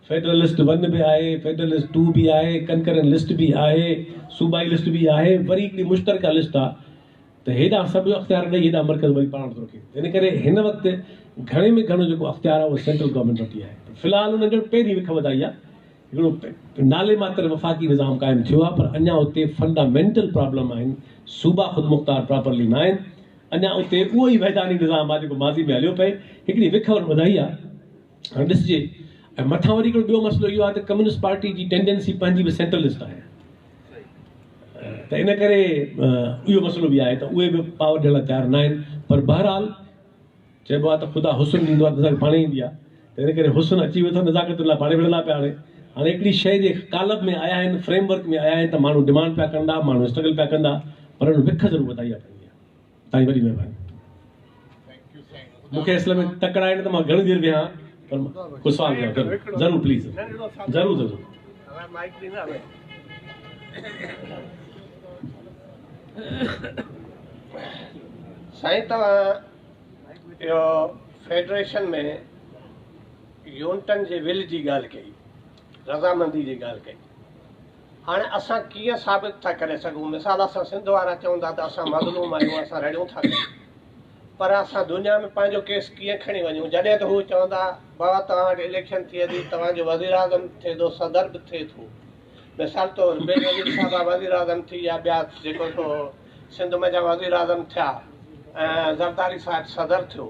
فيڊرل لسٽ ون به آهي، فيڊرل لسٽ ٽو به آهي، ڪنڪرنٽ لسٽ به آهي، صوبائي لسٽ به آهي، وري هڪڙي مشترڪه لسٽ آ ته هيڏانهن سڀ اختيار ڏئي هيڏانهن مرڪز وري پاڻ وٽ ٿو رکي. ان ڪري هن وقت گهڻي ۾ گهڻو جيڪو اختيار آ اهو سينٽرل گورنمينٽ وٽ ئي آهي. في الحال انهن ڄڻ پهرين وک وڌائي آ. هڪڙو نالي ماتر وفاقي نظام قائم ٿيو آ پر اڃا اتي فنڊامينٽل پرابلم آهن، صوبا خودمختار پراپرلي ناهن، اڃا اتي اهو ئي وحداني نظام آ جيڪو ماضي ۾ هليو پئي، هڪڙي وک انهن وڌائي آ. هاڻي ڏسجي ۽ مٿان وري هڪڙو ٻيو مسئلو اهو آهي ته ڪميونسٽ پارٽي جي ٽينڊنسي پنهنجي به سينٽرلسٽ آهي ته ان ڪري اهو مسئلو به آهي ته اهي به پاور ڏيڻ لاء تيار ناهن پر بهرحال چئبو آهي ته خدا حسن ڏيندو آهي نزاڪت پاڻ ايندي آهي ته ان ڪري حسن اچي ويو اٿن نزاڪتن لاء پاڻ وڙهندا پيا هاڻي هاڻي هڪڙي شيء جي قالب ۾ آيا آهن فريم ورڪ ۾ آيا آهن ته ماڻهو ڊمانڊ پيا ڪندا ماڻهو اسٽرگل پيا ڪندا پر ان وک ضرور وڌائي آهي پنهنجي تائين وڏي مهرباني. مون کي اصل ۾ تڪڙ آهي نه ته مان گهڻي دير ويهان پر ڪو سوال جواب ضرور ضرور پليز ضرور ضرور. سائين توهان اهو فيڊريشن ۾ يونٽن جي ول جي ڳالهه ڪئي رضامندي جي ڳالهه ڪئي هاڻي اسان ڪيئن ثابت ٿا ڪري سگهون؟ مثال اسان سنڌ وارا چئون ٿا ته اسان مظلوم آهيون، اسان رڙيون ٿا ڪريون پر اسان دنيا ۾ پنهنجو ڪيس ڪيئن کڻي وڃون جڏهن ته هو چوندا بابا توهان وٽ اليڪشن ٿئي ٿي توهان جو وزيراعظم ٿئي ٿو صدر به ٿئي ٿو مثال طور بينظير صاحبه وزيراعظم ٿي يا ٻيا جيڪو سو سنڌ منجهان وزيراعظم ٿيا ۽ زرداري صاحب صدر ٿيو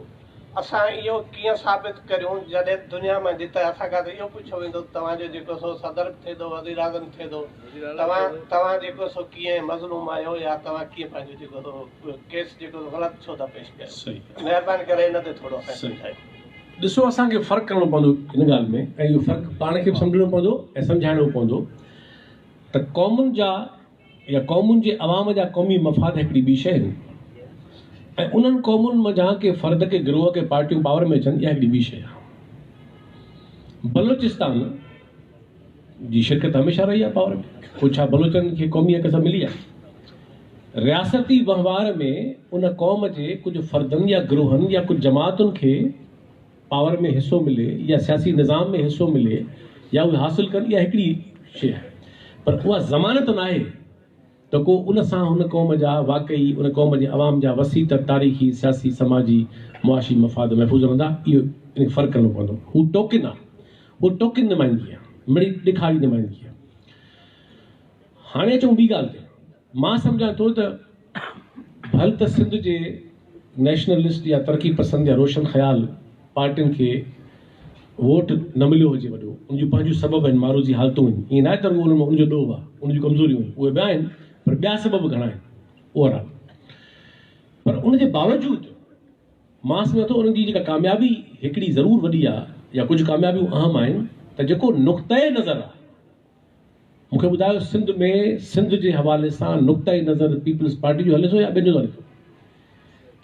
اسان اهو ڪيئن ثابت ڪريون جڏهن دنيا مان جتي اسان کان ته اهو پڇيو ويندو ته توهان جو جيڪو سو صدر به ٿئي ٿو وزيراعظم ٿئي ٿو توهان توهان جيڪو سو ڪيئن مظلوم آهيو يا توهان ڪيئن پنهنجو جيڪو سو ڪيس جيڪو سو غلط ڇو ٿا پيش ڪيو مهرباني ڪري ان تي ٿورو اسان کي سمجهايو. ڏسو اسان کي فرق ڪرڻو پوندو ان ڳالهه ۾ ۽ اهو فرق پاڻ کي به سمجهڻو پوندو ۽ سمجهائڻو پوندو ته قومن جا يا قومن جي عوام جا قومي مفاد هڪڙي ٻي شيء آهن ۽ انهن قومن منجهان ڪي فرد ڪي گروهه ڪي پارٽيون پاور ۾ اچن اها هڪڙي ٻي شيء آهي. بلوچستان جي شرڪت هميشه رهي آهي پاور ۾ پوء ڇا بلوچن کي قومي حق سان ملي آهي؟ رياستي وهنوار ۾ ان قوم جي ڪجهه فردن يا گروهن يا ڪجهه جماعتن کي پاور ۾ حصو ملي يا سياسي نظام ۾ حصو ملي يا اهي حاصل ڪن اها هڪڙي شيء آهي پر اها ضمانت ناهي ته ڪو ان سان هن قوم جا واقعي ان قوم جي عوام جا وسيع تر تاريخي سياسي سماجي معاشي مفاد محفوظ رهندا اهو ان کي فرق ڪرڻو پوندو هو ٽوڪن آهي هو ٽوڪن نمائندگي آهي مڙئي ڏکاري نمائندگي آهي هاڻي اچون ٻي ڳالهه تي مان سمجهان ٿو ته ڀل ته سنڌ جي نيشنلسٽ يا ترقي پسند يا روشن خيال پارٽين کي ووٽ نه مليو هجي وڏو ان جون پنهنجون سبب آهن معروضي حالتون آهن ائين ناهي ته رڳو ان ۾ ان جو ڏوهه آهي ان جون ڪمزوريون آهن اهي به آهن پر ٻيا سبب به گهڻا آهن اوور آل پر ان جي باوجود مان سمجهان ٿو انهن جي جيڪا ڪاميابي هڪڙي ضرور وڏي آهي يا ڪجهه ڪاميابيون اهم آهن ته جيڪو نقطه نظر آهي مون کي ٻڌايو سنڌ ۾ سنڌ جي حوالي سان نقطه نظر پيپلز پارٽي جو هلي ٿو يا ٻين جو هلي ٿو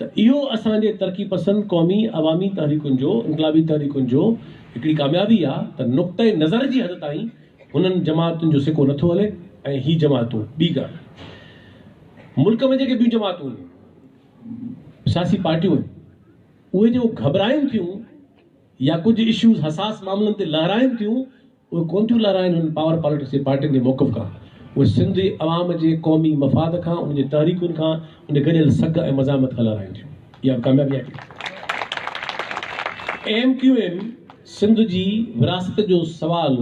ته اهو اسان جي ترقي پسند قومي عوامي تحريڪن جو انقلابي تحريڪن جو هڪڙي ڪاميابي آ ته نقطه نظر جي حد تائين هنن جماعتن جو سڪو نٿو هلي ۽ هي جماعتون ٻي ڳالهه ملڪ ۾ جيڪي ٻيون جماعتون آهن سياسي پارٽيون آهن اهي جيڪو گهٻرائن ٿيون يا ڪجهه اشوز حساس معاملن تي لهرائن ٿيون اهي ڪونه ٿيون لهرائن هن پاور پاليٽڪس جي پارٽين جي موقف کان، اهي سنڌ جي عوام جي قومي مفاد کان، ان جي تحريڪن کان، ان جي گڏيل سگهه ۽ مزاحمت کان لهرائن ٿيون. اها به ڪاميابي آهي. ايم ڪيو ايم سنڌ جي ورهاست جو سوال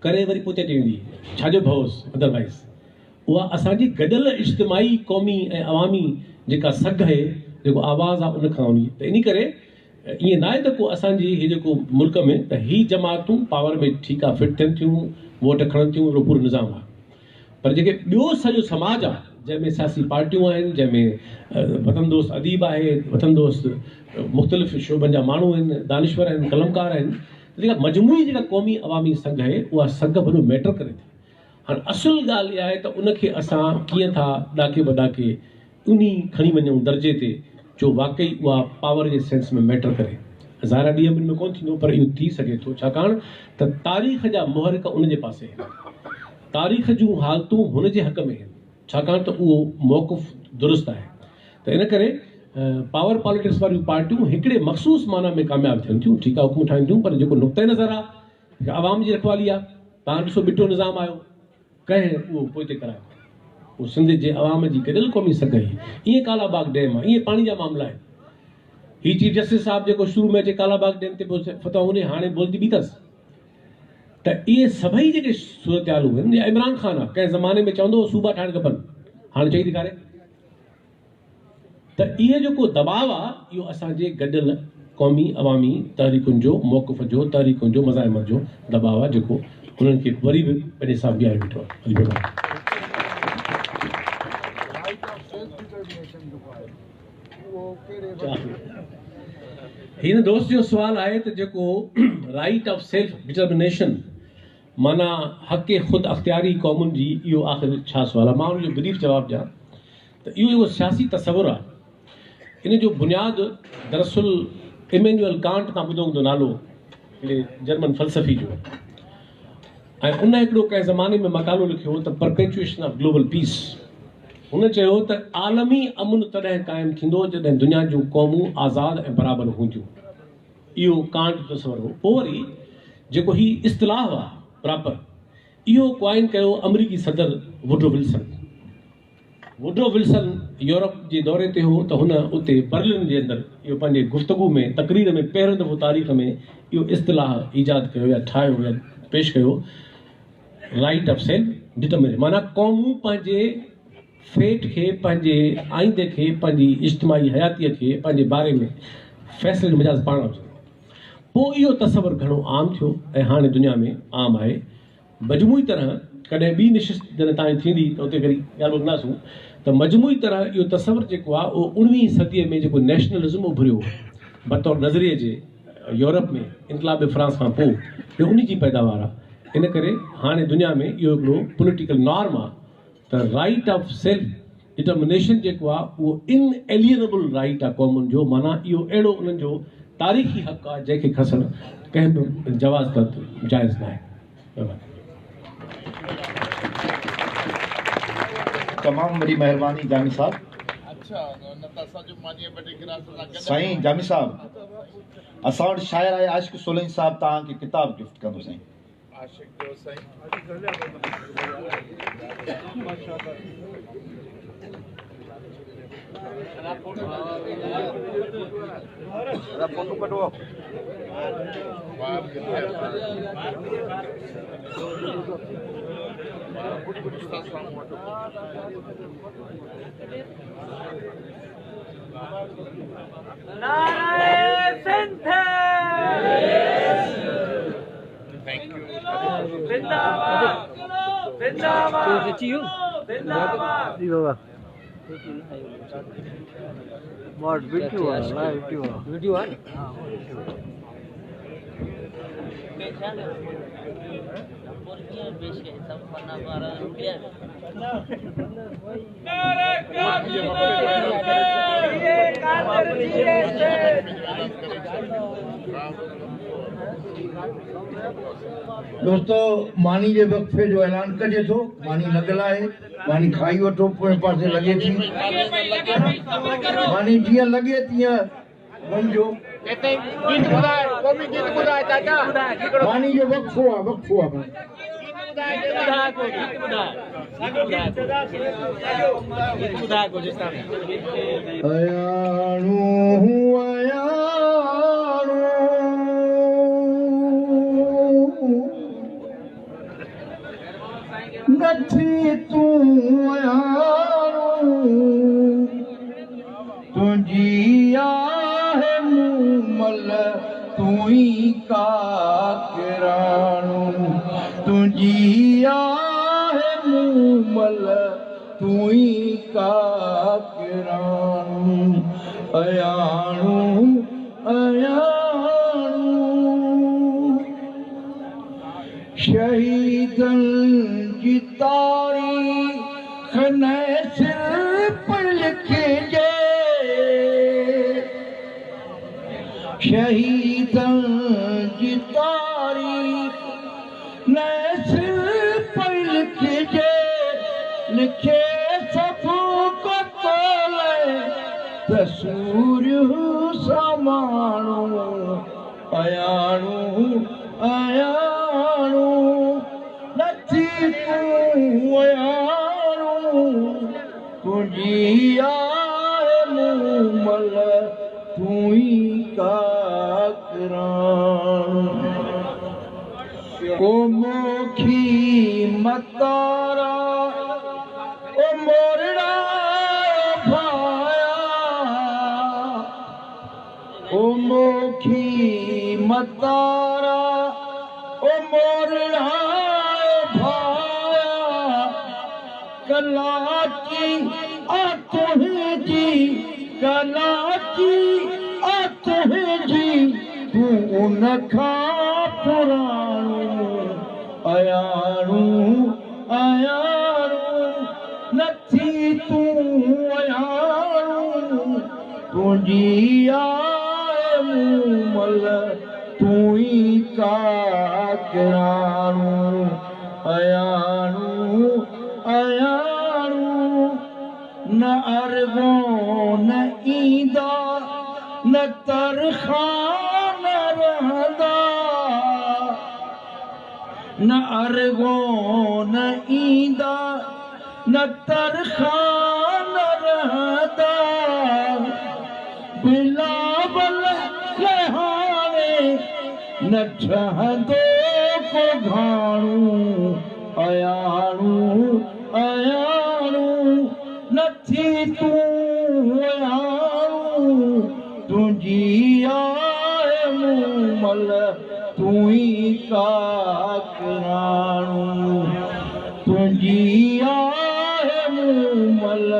ڪري وري پوئتي هٽي ويندي، ڇا جو ڀؤ هوس ادروائيز اها اسان جي گڏيل اجتماعي قومي ۽ عوامي جيڪا سگهه آهي، جيڪو آواز آهي ان کان ته انهي ڪري ائين ناهي ته ڪو اسان جي هي جيڪو ملڪ ۾ ته هي جماعتون پاور ۾ ٺيڪ آ فٽ ٿين ٿيون ووٽ کڻن ٿيون اهڙو پورو نظام آ پر جيڪي ٻيو سڄو سماج آ جنهن ۾ سياسي پارٽيون آهن جنهن ۾ وطن دوست اديب آهي وطن دوست مختلف شعبن جا ماڻهو آهن دانشور آهن قلمڪار آهن جيڪا مجموعي جيڪا قومي عوامي سگهه آهي اها سگهه وڏو ميٽر ڪري ٿي هاڻ اصل ڳالهه اها آهي ته ان کي اسان ڪيئن ٿا ڏاڪي به ڏاڪي انهي کڻي وڃون درجي تي جو واقعي اها پاور جي سينس ۾ ميٽر ڪري. ظاهر آهي ڏينهن ٻن ۾ ڪونه ٿيندو پر اهو ٿي سگهي ٿو ڇاڪاڻ ته تاريخ جا محرڪ ان جي پاسي آهن. تاريخ جون حالتون هن جي حق ۾ آهن ڇاڪاڻ ته اهو موقف درست آهي ته ان ڪري پاور پاليٽڪس واريون پارٽيون هڪڙي مخصوص معنيٰ ۾ ڪامياب ٿين ٿيون ٺيڪ آهي حڪم ٺاهين ٿيون پر جيڪو نقطه نظر آهي عوام جي رکوالي آهي توهان ڏسو ٻٽو نظام آيو ڪنهن اهو پوئتي ڪرايو؟ اهو سنڌ جي عوام جي گڏيل قومي سگهه هئي. ائين ڪالا باغ ڊيم آهي، ائين پاڻي جا معاملا آهن. هي چيف جسٽس صاحب جيڪو شروع ۾ اچي ڪالا باغ ڊيم تي پيو فتوائون ڏئي، هاڻي بولتي ٻي اٿس. ته اهي سڀئي جيڪي صورتحالون آهن يا عمران خان آهي، ڪنهن زماني ۾ چوندو هو صوبا ٺاهڻ کپن، هاڻي چئي ڏيکاري. ته اهي جيڪو دٻاء آهي اهو اسان جي گڏيل قومي عوامي تحريڪن جو موقف جو تحريڪن جو مزاحمت جو دٻاء آهي جيڪو انهن کي وري به پنهنجي حساب بيهاري بيٺو آهي. وڏي مهرباني. هن دوست جو سوال آهي ته جيڪو رائيٽ آف سيلف ڊٽرمنيشن معنيٰ حق خود اختياري قومن جي اهو آخر ڇا سوال آهي مان ان جو بريف جواب ڏيان ته اهو جيڪو سياسي تصور آهي ان جو بنياد دراصل ايمينيوئل ڪانٽ توهان ٻڌو هوندو نالو هڪڙي جرمن فلسفي جو ۽ ان هڪڙو ڪنهن زماني ۾ مقالو لکيو ته پرپيچوئيشن آف گلوبل پيس هن چيو ته عالمي امن تڏهن قائم ٿيندو جڏهن دنيا جون قومون آزاد ۽ برابر هونديون اهو ڪانٽ جو تصور هو پوء وري جيڪو هي اصطلاح آهي پراپر اهو ڪوائن ڪيو آمريڪي صدر Woodrow Wilson Woodrow Wilson Europe جي دوري تي هو ته هن اتي برلن جي اندر اهو پنهنجي گفتگو ۾ تقرير ۾ پهريون دفعو تاريخ ۾ اهو اصطلاح ايجاد ڪيو يا ٺاهيو يا پيش ڪيو رائيٽ آف سيلف ڊٽرمنيشن معنيٰ قومون پنهنجي فيٽ کي پنهنجي آئيندي کي پنهنجي اجتماعي حياتيء کي پنهنجي باري ۾ فيصلي جو مجاز پاڻ هجن پوء اهو تصور گهڻو عام ٿيو ۽ هاڻي دنيا ۾ عام آهي مجموعي طرح ڪڏهن ٻي نشست جڏهن توهان جي ٿيندي ته اتي وري ڳالهه ٻولهه ڪنداسون ته مجموعي طرح اهو تصور جيڪو آهي اهو اڻويهين صديء ۾ جيڪو نيشنلزم اڀريو بطور نظريي جي يورپ ۾ انقلاب فرانس کان پوء اهو انهي جي پيداوار آهي ان ڪري هاڻي دنيا ۾ اهو هڪڙو پوليٽيڪل نارم آهي ته رائيٽ آف سيلف ڊٽرمنيشن جيڪو آهي اهو ان ايلينبل رائيٽ آهي قومن جو معنيٰ اهو اهڙو انهن جو تاريخي حق آهي جنهن کي کسڻ ڪنهن به جواز تحت جائز ناهي. مهرباني. تمام وڏي مهرباني جامي صاحب. سائين جامي صاحب اسان وٽ شاعر آهي عاشق سولنگي صاحب توهان کي ڪتاب گفٽ ڪندو سائين. نعرہ سندھ دوستو ماني جي وقفي جو اعلان ڪجي ٿو ماني لڳل آهي ماني کائي وٺو پوئين پاسي لڳي ٿي ماني جيئن لڳي تيئن وڃجو ماني جو وقفو آ وقفو آ اياڻو اياڻو نه ٿي تون اياڻو تنهنجي آهي مومل تون ئي ڪاڪراڻو تنهنجي آهي مومل تون ئي ڪاڪراڻو اياڻو اياڻو شهيدن جي تاريخ نئين سر پئي لکجي شهيدن جي تاريخ نئين سر پئي لکجي لکي سڀ ڪو تولئه ته سورهيه ساماڻو اياڻو اياڻو نه ٿي تون اياڻو تنهنجي آهي مومل تون ئي ڪاڪراڻو ڪو موکي متارا او مورڙا ڀايا او موکي. ڀتارا، او مورڙا ڀايا، ڪلاچي آ تنهنجي، ڪلاچي آ تنهنجي، تون ان کان پراڻو اياڻو، اياڻو نه ٿي تون اياڻو، تنهنجي آهي مومل، تون ئي ڪاڪراڻو، اياڻو، اياڻو. نه ارغون ايندا، نه ترخان رهندا، نه ارغون ايندا، نه ترخان رهندا، بلاول لهاڻي نه ٺهندو ڪو گهاڻو، اياڻو، اياڻو نه ٿي تون اياڻو، تنهنجي آهي مومل، تون ئي ڪاڪراڻو، تنهنجي آهي مومل،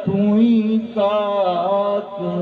تون ئي ڪاڪراڻو.